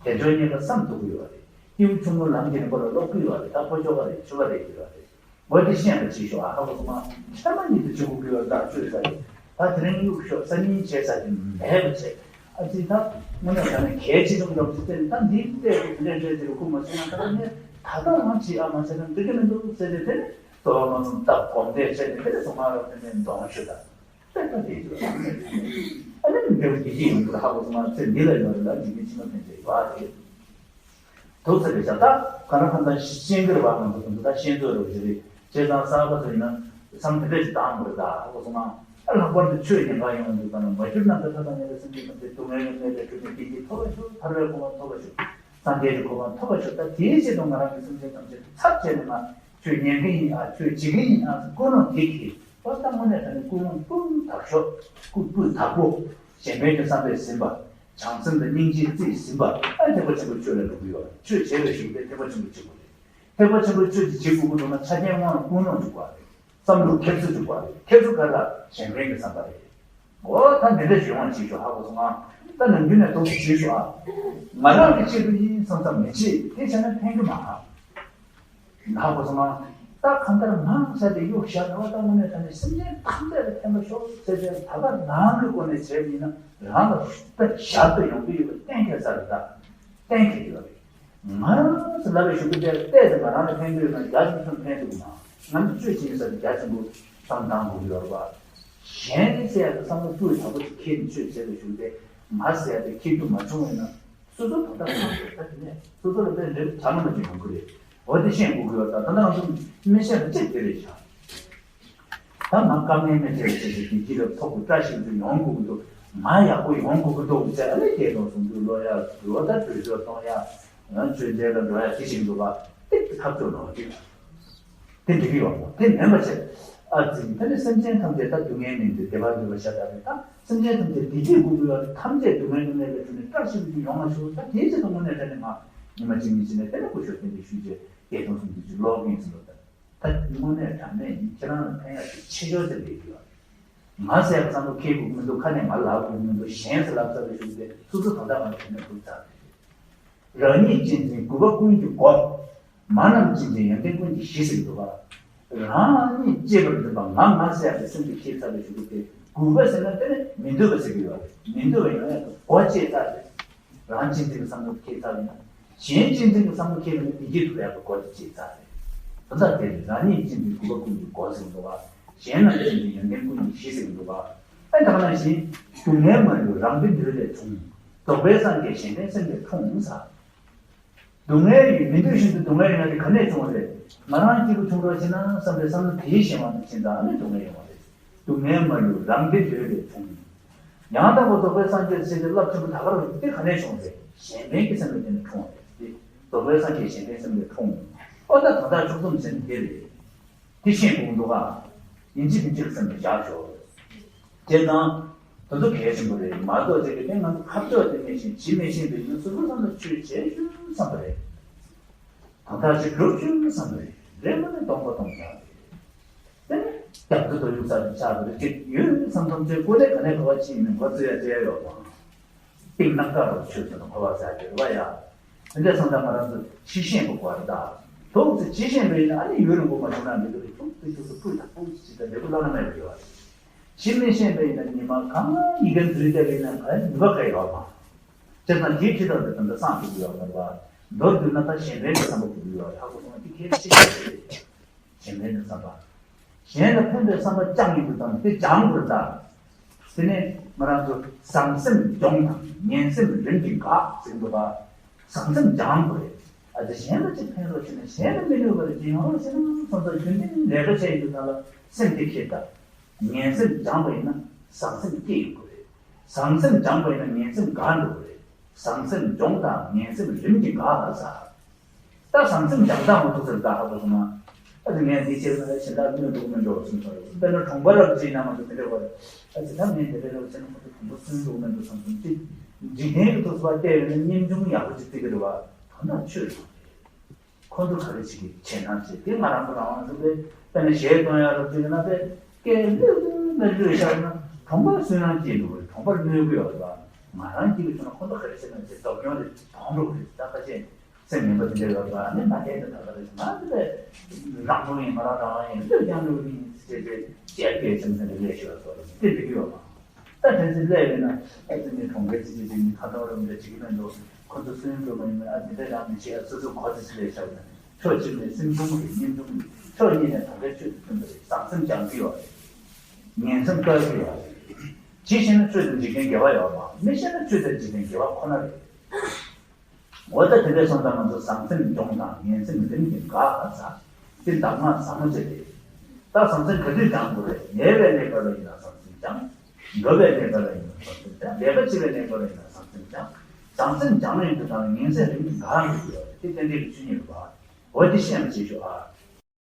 དལ་འབྱོར་རྙེད་པ་བསམ་ཐུབ་ཀྱི་ཡོད་རེད། སྐྱེས་བུ་ཆུང་ངུ་ལམ་གྱི་རིམ་པ་ལ་སློབ་ཀྱི་ཡོད་རེད། ད་ཕོ་ཅོག་ག་རེད་ཆུ་བ་རེད་ཀྱི་ཡོད་རེད། འོ་དེ་ཤེས་པ་བྱེད་ཤོག་ཨ། ཧ་གོ་སོང་ང་། ཚད་མ་ཉིད་དུ་བྱེད་དགོས་ཀྱི་ཡོད་ད་ཆོས་ས་རེད། ད་དེ་རིང་གཡུག་ཤོག་སང་ཉིན་བྱས་ས་དེ་མེད་པ་བྱས། ཨ་ཙི་ད་དངོས་གནས་ད་ནི་གལ་ཆེ་ཆུང་ཡོད་ཚེ་ད་འདི་བལྟས་དེ་འདྲས་འདྲས་དེ་རུ་ཁུག་མ་སོང་ན་ད་ནི་ད་ལྟ་རང་བྱེད་ཨ་མ་བྱས་ན་འགྲིག་གི་མི་འདུག་ཟེར་ཏེ་དེ་ནི་དོ་མ་སོང་སྟབས་གོམ་བསྡད་བྱས་ནས་དེ་ནི་སོང་ང་ར་དེ་ནས་འདོང་ཤོག་ད། ཨ་ནི་འདི་ལ་ཡོད་རེད་ལ་འཇིག་རྟེན་ཕྱི་མ་ཕན་ཆད་ཡོད་རེད། དུག་ཚ་རེད་ཤག་ད་ག་རང་གང་ལྟར་ཤེས་ཀྱི་རེད་བ། ང་ཚོ་དུང་ད་ཤེས་ཚོད་རེད་ཞེ་རེད། བྱས་ཙང་གསར་པ་ཚོ་ཡིན་ན་བསམ་དེ་འདྲ་ཞིག་བཏང་དགོས་རེད། ད་ཧ་གོ་སོང་ང་། ཨ་ལྷག་པར་དུ་ཆོས་ཉན་ག་ཡོང་དུས་ད་ནི་མ་གྱུར་ནམ་མཁའ་མཐའ་དང་མཉམ་པའི་སེམས་ཅན་ཐམས་ཅད་སྡུག་བསྔལ་ལས་མེད་པའི་གྲོལ་བའི་བདེ་སྐྱིད་ཐོབ་པར་ཤོག་ཐར་པའི་གོ་འཕང་ཐོབ་པར་ཤོག་སངས་རྒྱས་ཀྱི་གོ་འཕང་ཐོབ་པར་ཤོག་ད་དེའི་ཆེད་དུ་ང་རང་གི་སེམས་ཅན་ཐམས་ཅད་ཚབ་བྱས་ནས་ང་ཆོས་ཉན་གི་ཡིན་ཨ་ཆོས་བྱེད་གི་ཡིན་ཨ་ཀུན་སློང་དེ་གི་བ་ད་དངོས་གནས་ད་ནི་ཀུན་སློང་སྤུས་དག་ཤོག་ཀུན་སྤུས་དག་པོ་གཞན་ཕན་གྱི་བསམ་པས་ཟིན་པ། བྱང་སེམས་དང་སྙིང་རྗེས་རྩིས་ཟིན་པ། ཨ་ཐེག་པ་ཆེན་པོའི་ཆོས་ལ་འགྲོ་གི་ཡོད་རེད། ཆོས་བྱས་པའི་གཞུག་དེ་ཐེག་པ་ཆེན་པོའི་ཆོས་དགོས་རེད། ཐེག་པ་ཆེན་པོའི་ཆོས་ཀྱི་བྱེད་དགོས་ཀྱི་འདུག་ན་ཆ་རྐྱེན་དངོས་ལ་ཀུན་སློང་འཇུག་པ་རེད། བསམ་བློ་ཁེབས་སུ་འཇུག་པ་རེད། ཁེབས་སུ་ག་ལ་གཞན་ཕན་གྱི་བསམ་པ་རེད། འོ་ད་འདི་འདྲ་ཞིག་ཡོང་བ་ཅིག་ཤོག་ཧ་གོ་སོང་ང་། ད་ནམ་རྒྱུན་ནས་ཐུགས་རྗེ་ཆེ་ཤོག་ཨ། ང་རང་གི་ཆེད་དུ་ཡིན་བསམ་བསམ་མི་བྱེད་དེ་བྱས་ན་ཕན་གི་མ་ཧ། ཧ་གོ་སོང་ང་། ད་གང་ལྟར་ངང་བྱས་ཏེ་གཡུག་བཞག་ན་བ་ད་དངོས་གནས་དྲང་གནས་སེམས་ཅན་ཐམས་ཅད་ལ་ཕན་པ་ཤོག་ཟེར་ཏེ་ད་ལྟ་རང་གི་སྒོ་ནས་བྱས་པ་ཡིན་ན་རང་ལ་ཞུ་ད་ཞབས་ཏུ་ཡོང་གི་ཡོད་པ་གཏན་འཁེལ་ཚར་རེད། ད་གཏན་འཁེལ་གྱི་ཡོད་རེད། ང་རང་ཚོ་ལབ་པའི་གཞུག་གུ་དེར་བལྟས་ཏེ་ང་རང་ལ་ཕན་གྱི་ཡོད་ན་རྒྱ་ཆེན་པོ་ཕན་འདུག་མ་ང་ཚོ་ཆོས་བྱེད་ས་དེ་རྒྱ་ཆེན་པོ་བསམ་བཏང་དགོས་ཀྱི་ཡོད་རེད་པ། གཞན་ཟེར་ཡ་དེ་བསམ་བློ་སྤུས་དག་པོ་ཞིག་འཁྱེར་ནས་ཆོས་བྱས་པའི་གཞུག་གུ་དེ་ང་ཟེར་ཡ་དེ་འཁྱེར་རྒྱུ་མ་བྱུང་བས་ན། སོ་སོ་ད་ལྟ་གང་ཟེར་ད་དེ་ནས་སོ་སོ་ལ་དཔེ་འདྲེ་བྱ་ལ་མ་བྱེད་ཡོང་གི་རེད། འོ་དེ་ཤེས་དགོས་ཀྱི་ཡོད། ད་ད་ལྟ་ང་ཚོ་མི་ཤེས་པ་གཅིག་དེ་རེད་བྱ། ད་ང་དཀའ་ངལ་མེད་ཚེ་ཟེར་ཏེ་བདེ་སྐྱིད་ལ་ཐོབ་དགོས། བཀྲ་ཤིས་ཚོ་ཡོང་དགོས་ཀྱི་འདུག་ང་ཡག་པོ་ཡོང་དགོས་ཀྱི་འདུག་ཟེར་ཨ་ནི་སྐྱེ་གཏོང་སྲུང་སྐྱོབ་སློབ་ཡ་འགྲོ་ད་གྲོས་ཚོགས་གཏོང་ཡ་ཡང་ཆོས་མཇལ་ལ་འགྲོ་ཡ་དེ་བཞིན་འདུག་ག་ཏིག་ཏིག་ཐབས་སྐྱོ་ནོར་གྱི། དེ་འགྲིག་གི་ཡོད་མོ། དེ་མེད་པ་བྱས། ཨ་ཙི་ད་ནི་སེམས་ཅན་ཐམས་ཅད་ད་སྡུག་བསྔལ་མིན་ཏེ་བདེ་བར་འདོད་པ་ཤ་སྟག་རེད། ད་སེམས་ཅན་ཐམས་ཅད་བདེ་སྐྱིད་དགོས་ཀྱི་ཡོད་རེད། ཐམས་ཅད་སྡུག་བསྔལ་ཀུན་ལས་པའི་ཁྲོད་ནས་བཀྲ་ཤིས་པའི་རྒྱུ་ཡོང་བ་ཞུ། ད་དེའི་ཆེད་དུ་དངོས་གནས་དྲང་གནས་ང་ཉི་མ་གཅིག་གཉིས་ཕྱིན་ནས་དེ་ནས་སྐུ་ཞབས་བསྟན་པའི་ཞུས་རྗེས་བསྐྱེད་གཏོང་སྲུང་སྐྱོབ་ཀྱི་ཀློག་གིན་ཟིན་པ་ད། ད་དངོས་གནས་དྲང་གནས་ཡིན། ཁྱེད་རང་ལ་ཕན་ཡག་ཞིག་ཆེ་ཤོས་དེ་རེད་ཀྱི་ཡོད་རེད། ང་ཟེར་བསམ་བློ་འཁྱེར་དགོས་ཀྱི་མི་འདུག་ཁ་ནས་ང་ལབ་དགོས་ཀྱི་མི་འདུག་གཞན་ཟེར་ལབ་ཚར་བའི་ཞུ་དེ་སོ་སོ་ད་ལྟ་ང་དྲན་ནས་འདུག་ཚར་རེད། རང་ཉིད་གཅེས་འཛིན་རྒུད་པ་ཀུན་གྱི་སྒོ། མ་རྣམས་གཅེས་འཛིན་ཡོན་ཏན་ཀུན་གྱི་གཞི་ཟེར་གྱི་འདུག་ག་རང་ཉིད་གཅེས་པར་འཛིན་པ་ང་ང་ཟེར་ཡག་གི་སེམས་ཀྱི་ཁྱེད་ཚ་བའི་ཞུ་གི་དེ་རྒུད་པ་ཟེར་ན་དེ་ནི་མི་འདོད་པ་ཟེར་གྱི་ཡོད་རེད། མི་འདོད་པ་ཡོང་ཡག་གི་སྒོ་གཅེས་ཚར་རེད། རང་གཅེས་འཛིན་གྱི་བསམ་བློ་ཁྱེད་ཚ་ཡིན་ན། གཞན་གཅེས་འཛིན་གྱི་བསམ་བློ་ཁྱེད་ཡིན་ན་བདེ་སྐྱིད་ཐོབ་ཡག་གི་སྒོ་དེ་གཅེས་ཚར་རེད། དོན་དག་དེ་རེད། རང་ཉིད་གཅེས་འཛིན་རྒུད་པ་ཀུན་གྱི་སྒོ་ཟེར་གྱི་འདུག་ག་གཞན་རྣམས་གཅེས་འཛིན་ཡོན་ཏན་ཀུན་གྱི་གཞི་ཟེར་གྱི་འདུག་ག་ཨ་ད་ག་ནང་བཞིན་སྡུག་བསྔལ་མ་ལུས་རང་གི་འདོད་ལས་འཁྲུངས། རྫོགས་པའི་སངས་རྒྱས་གཞན་ཕན་སེམས་ལས་འཁྲུངས་ས། སྡུག་བསྔལ་ཡོད་མི་འདོད་བཞིན་དུ་སྡུག་བསྔལ་ཡོང་ཡ་དེ་ག་ནས་བྱུང་བ་རེད། ང་རང་སྐྱིད་པོ་བྱུང་རོགས་བྱེད་ན་བསམ་པའི་བསམ་བློ་དེའི་གཞན་དབང་དུ་ཕྱིན་ཙང་ཨ་ནི་སྡུག་བསྔལ་ཡོང་བ་རེད། སྡུག་བསྔལ་མ་ལུས་རང་བདེ་འདོད་པས་བྱུང་། ཡང་དག་པར་རྫོགས་པའི་སངས་རྒྱས་ཟེར་ཏེ་རླབས་ཆེན་པོ་ད་ག་རང་ཡོད་དེ་ག་ནས་བྱུང་བ་རེད། གཞན་ཕན་གྱི་སེམས་ལ་བརྟེན་ནས་འཁྲུངས་པ་རེད་དེ། རྫོགས་པའི་སངས་རྒྱས་གཞན་ཕན་སེམས་ལས་འཁྲུངས། ཨོ་ད་ད་ལྟ་བཅུ་གསུམ་ཟེར་ནི་དེ་རེད། དེ་ཤེས་དགོས་འདུག་ག་ཡིན་གཅིག་མིན་གཅིག་སེམས་ལ་བཞག་ཆོག་དེ་དང་། དེ་ཚོ་གལ་ཆེན་པོ་རེད་མ་གཏོགས་དེ་གི་དེ་ང་ཚོ་ཁ་ཕྱོགས་དེ་མེད་བཞིན་ཇི་མེད་བཞིན་དུ་ཡིན་ན་སོ་སོ་བསམ་ན་ཆོས་བྱེད་ཞུ་བསམ་པ་རེད། གང་ལྟར་ཅིག་སྒྲུབ་ཞུ་བསམ་པ་རེད། རེད་མ་ནི་སྟོང་པ་སྟོང་རྐྱང་རེད། དེ་ནི་རྒྱ་མཚོ་དོ་ཡུག་ས་དུ་ཆགས་པ་རེད་ཅིག་ཡོད་བསམ་བསམ་ཚོའི་ཀོ་ལས་ག་ནས་ག་བ་ཕྱིན་མིན་གོ་ཚོད་ཡ་ཚོད་ཡ་ཡོད་པ། གཏིང་ནམ་མཁའ་རུ་ཆོད་ཟེར་ན་གོ་བ་ཟ་རྒྱུ་རེད་བ་ཡ། དེ་འདྲ་སོང་ཙང་ང་རང་ཚོ་ཇི་ཤེས་པ་དགོས་རེད་ད། དུག་ཅིག་ཇི་ཤེས་པ་ཡིན་ན་ཨ་ནི་ཡུན་རིང་པོ་མ་བྱུང་ན་འདི་འདྲ་ཐུག་ཏུ་ཐུག་ཏུ་སྤུས་དག་པོ་ཅིག་དང་འབྲས་བུ་བླ་ན་མེད་པ་ཡོད་རེད། ཇི་མི་ཤེས་པ་ཡིན་ན་ཉི་མ་གང་ཡི་གེ་འཛུལ་བསྡད་པ་ཡིན་ན་ག་ནུས་པ་ག་ཡོད་མ། བྱས་ཙང་དེའི་ཁྲིད་ཐོག་ཏུ་དེ་འདྲ་སངས་ཐུབ་ཀྱི་ཡོད་མ་རེད་བ། མདོར་བསྡུས་ན་ད་གཞན་ཕན་གྱི་བསམ་པ་ཐུབ་ཀྱི་ཡོད་རེད་ཧ་གོ་སོང་ན་དེ་གལ་ཆེ་ཤོས་རེད། གཞན་ཕན་གྱི་བསམ་པ། གཞན་ལ་ཕན་པའི་བསམ་པ་བཅངས་ཡོང་དུས་དང་དེ་སྦྱང་དགོས་ད། དེ་ནས་ང་རང་ཚོ་བཟང་སེམས་སྦྱོང་དང་ངན་སེམས་རིམ་གྱིས་འགག་ཟེར་གྱི་འདུག་ག་བཟང་སེམས་སྦྱང་དགོས་རེད། ཨ་ཙི་གཞན་ལ་ཅིག་ཕན་རོགས་བྱས་ན་གཞན་ལ་མི་གནོད་པ་རེད་ཅིག་ཡོང་རོགས་བྱས་ན་སོང་ཙང་རྒྱུན་ལྡན་ལས་ཀ་བྱས་ཡོང་དུས་ད་ལ་སེམས་དེ་ཁྱེར་ད། ངན་སེམས་སྦྱངས་པ་ཡིན་ན་བཟང་སེམས་སྐྱེ་ཡོང་གི་རེད། བཟང་སེམས་སྦྱངས་པ་ཡིན་ན་ངན་སེམས་འགག་འགྲོ་གི་རེད། བཟང་སེམས་སྦྱོང་དང་ངན་སེམས་རིམ་གྱིས་འགག་ལ་ཟེར། ད་བཟང་སེམས་སྦྱང་སྟངས་མ་ཐུག་ཚར་ད་ཧ་གོ་སོང་ན། ཨ་ཙི་ངས་འདི་བྱས་ན་གཞན་དག་གནོད་འདུག་མི་འགྲོ་གསུངས་སོང་རེད། དཔེར་ན་གྲོང་པ་རབ་ཅིག་ནང་ང་ཚོ་དེ་འདྲ་བར། ཨ་ཙི་ད་ངས་འདི་འདྲ་རེ་བ་བྱས་ན་ཁོ་ཚོ་གྲོང་པ་སུན་འདུག་མི་འདུག་བསམ་སོང་ཅིག་འཇིག་རྟེན་གྱི་ཐོག་སུ་བལྟས་ཡོད་ན་སྙེམས་ཆུང་ཡག་པོ་ཅིག་བརྩི་གི་རེད་བ། ད་ན་ཆོས་དང་། ཁོ་ཚོ་ག་རེ་བྱེད་ཀྱི་བྱེད་ན་བྱེད་དེ་ང་རང་ཚོ་རང་དབང་ཚོ་དཔེ་དཔེར་ན་གཞས་གཏོང་ཡག་རབ་ཅིག་ཡོད་ན་དཔེ་སྐད་ལྷོད་ལྷོད་ལྷོད་བཞག་ན་གྲོང་པ་སུན་སྣང་སྐྱེས་འདུག་གྲོང་པར་གནོད་ཀྱི་ཡོད་རེད་བ། ང་རང་སྐྱིད་པོ་བྱུང་ན་ཁོ་ཚོ་ག་རེ་བྱེད་ན་བྱེད་འཛམ་གླིང་རེད་གང་འགྲོ་གི་རེད་ད་ཁ་ཆེ། སེམས་ངན་པ་དེ་འདྲ་ཡོད་པ་ནི་མ་བསྟན་ཏེ་ད་ག་རེ་ང་དེ་ལས་རང་དབང་ཡིན་ང་རང་རང་དབང་ཡིན་ལུས་ཀྱང་ལུས་ཡིན་ཟེར་ཏེ་བཤད་པའི་སེམས་སེམས་ལས་ཤོར་སོགས་དེ་འདྲ་ཡོད་མ། ད་དེ་ཚོ་སླེབས་ཡོད་ན་ཨ་ཙི་ནི་གྲོང་ཁྱེར་ཅི་ཅི་ཅི་ནི་ཁ་ཐོག་རུ་འདྲ་བྱེད་ཀྱི་མེད་འདུག་ཁོ་ཚོ་སུན་འགྲོ་མ་ཡིན་ཨ་འདི་འདྲ་ཡང་མི་བྱེད་ཨ་སོ་སོ་གོ་ཚ་ཞིག་ལས་བཞག་ན་ཕྱོགས་གཅིག་ནས་སེམས་ཆུང་རེད་སྙིང་ཆུང་རེད་ཕྱོགས་གཉིས་ནས་གྲོང་ཁྱེར་ཆོས་སུ་མཐུན་པ་རེད་བཟང་སེམས་སྦྱང་གི་ཡོད་རེད། ངན་སེམས་བཀག་གི་ཡོད་རེད། ཇི་ཤེས་ན་ཆོས་དང་འཇིག་རྟེན་དགེ་བ་ཡོད་མ་མི་ཤེས་ན་ཆོས་དང་འཇིག་རྟེན་དགེ་བ་ཁོ་ན་རེད། འོ་ད་དེ་འདྲ་སོང་ཙང་ང་ཚོ་བཟང་སེམས་སྦྱོང་དང་ངན་སེམས་རིམ་གྱིས་འགག་ཟེར། དེ་གདམས་ངག་ཟབ་མོ་ཅིག་རེད། ད་བཟང་སེམས་ག་དུས་སྦྱང་དགོས་རེད། ཉལ་བའི་གནས་སྐབས་ལ་ཡིན་ན་བཟང་སེམས་སྦྱང་། འགྲོ་བའི་གནས་སྐབས་ལ་ཡིན་ན་བཟང་སེམས་སྦྱང་། ལས་ཀ་བྱེད་པའི་གནས་སྐབས་ལ་ཡིན་ན་བཟང་སེམས་སྦྱང་། བཟང་སེམས་སྦྱང་ཡོང་དུས་ད་ངན་སེམས་རིམ་གྱིས་འགག་འགྲོ་གི་ཡོད་རེད། དེ་རྟེན་འབྲེལ་གྱི་ཆོས་ཉིད་རེད་པ། འོ་དེ་ཤེས་པ་བྱེད་ཤོག་ཨ།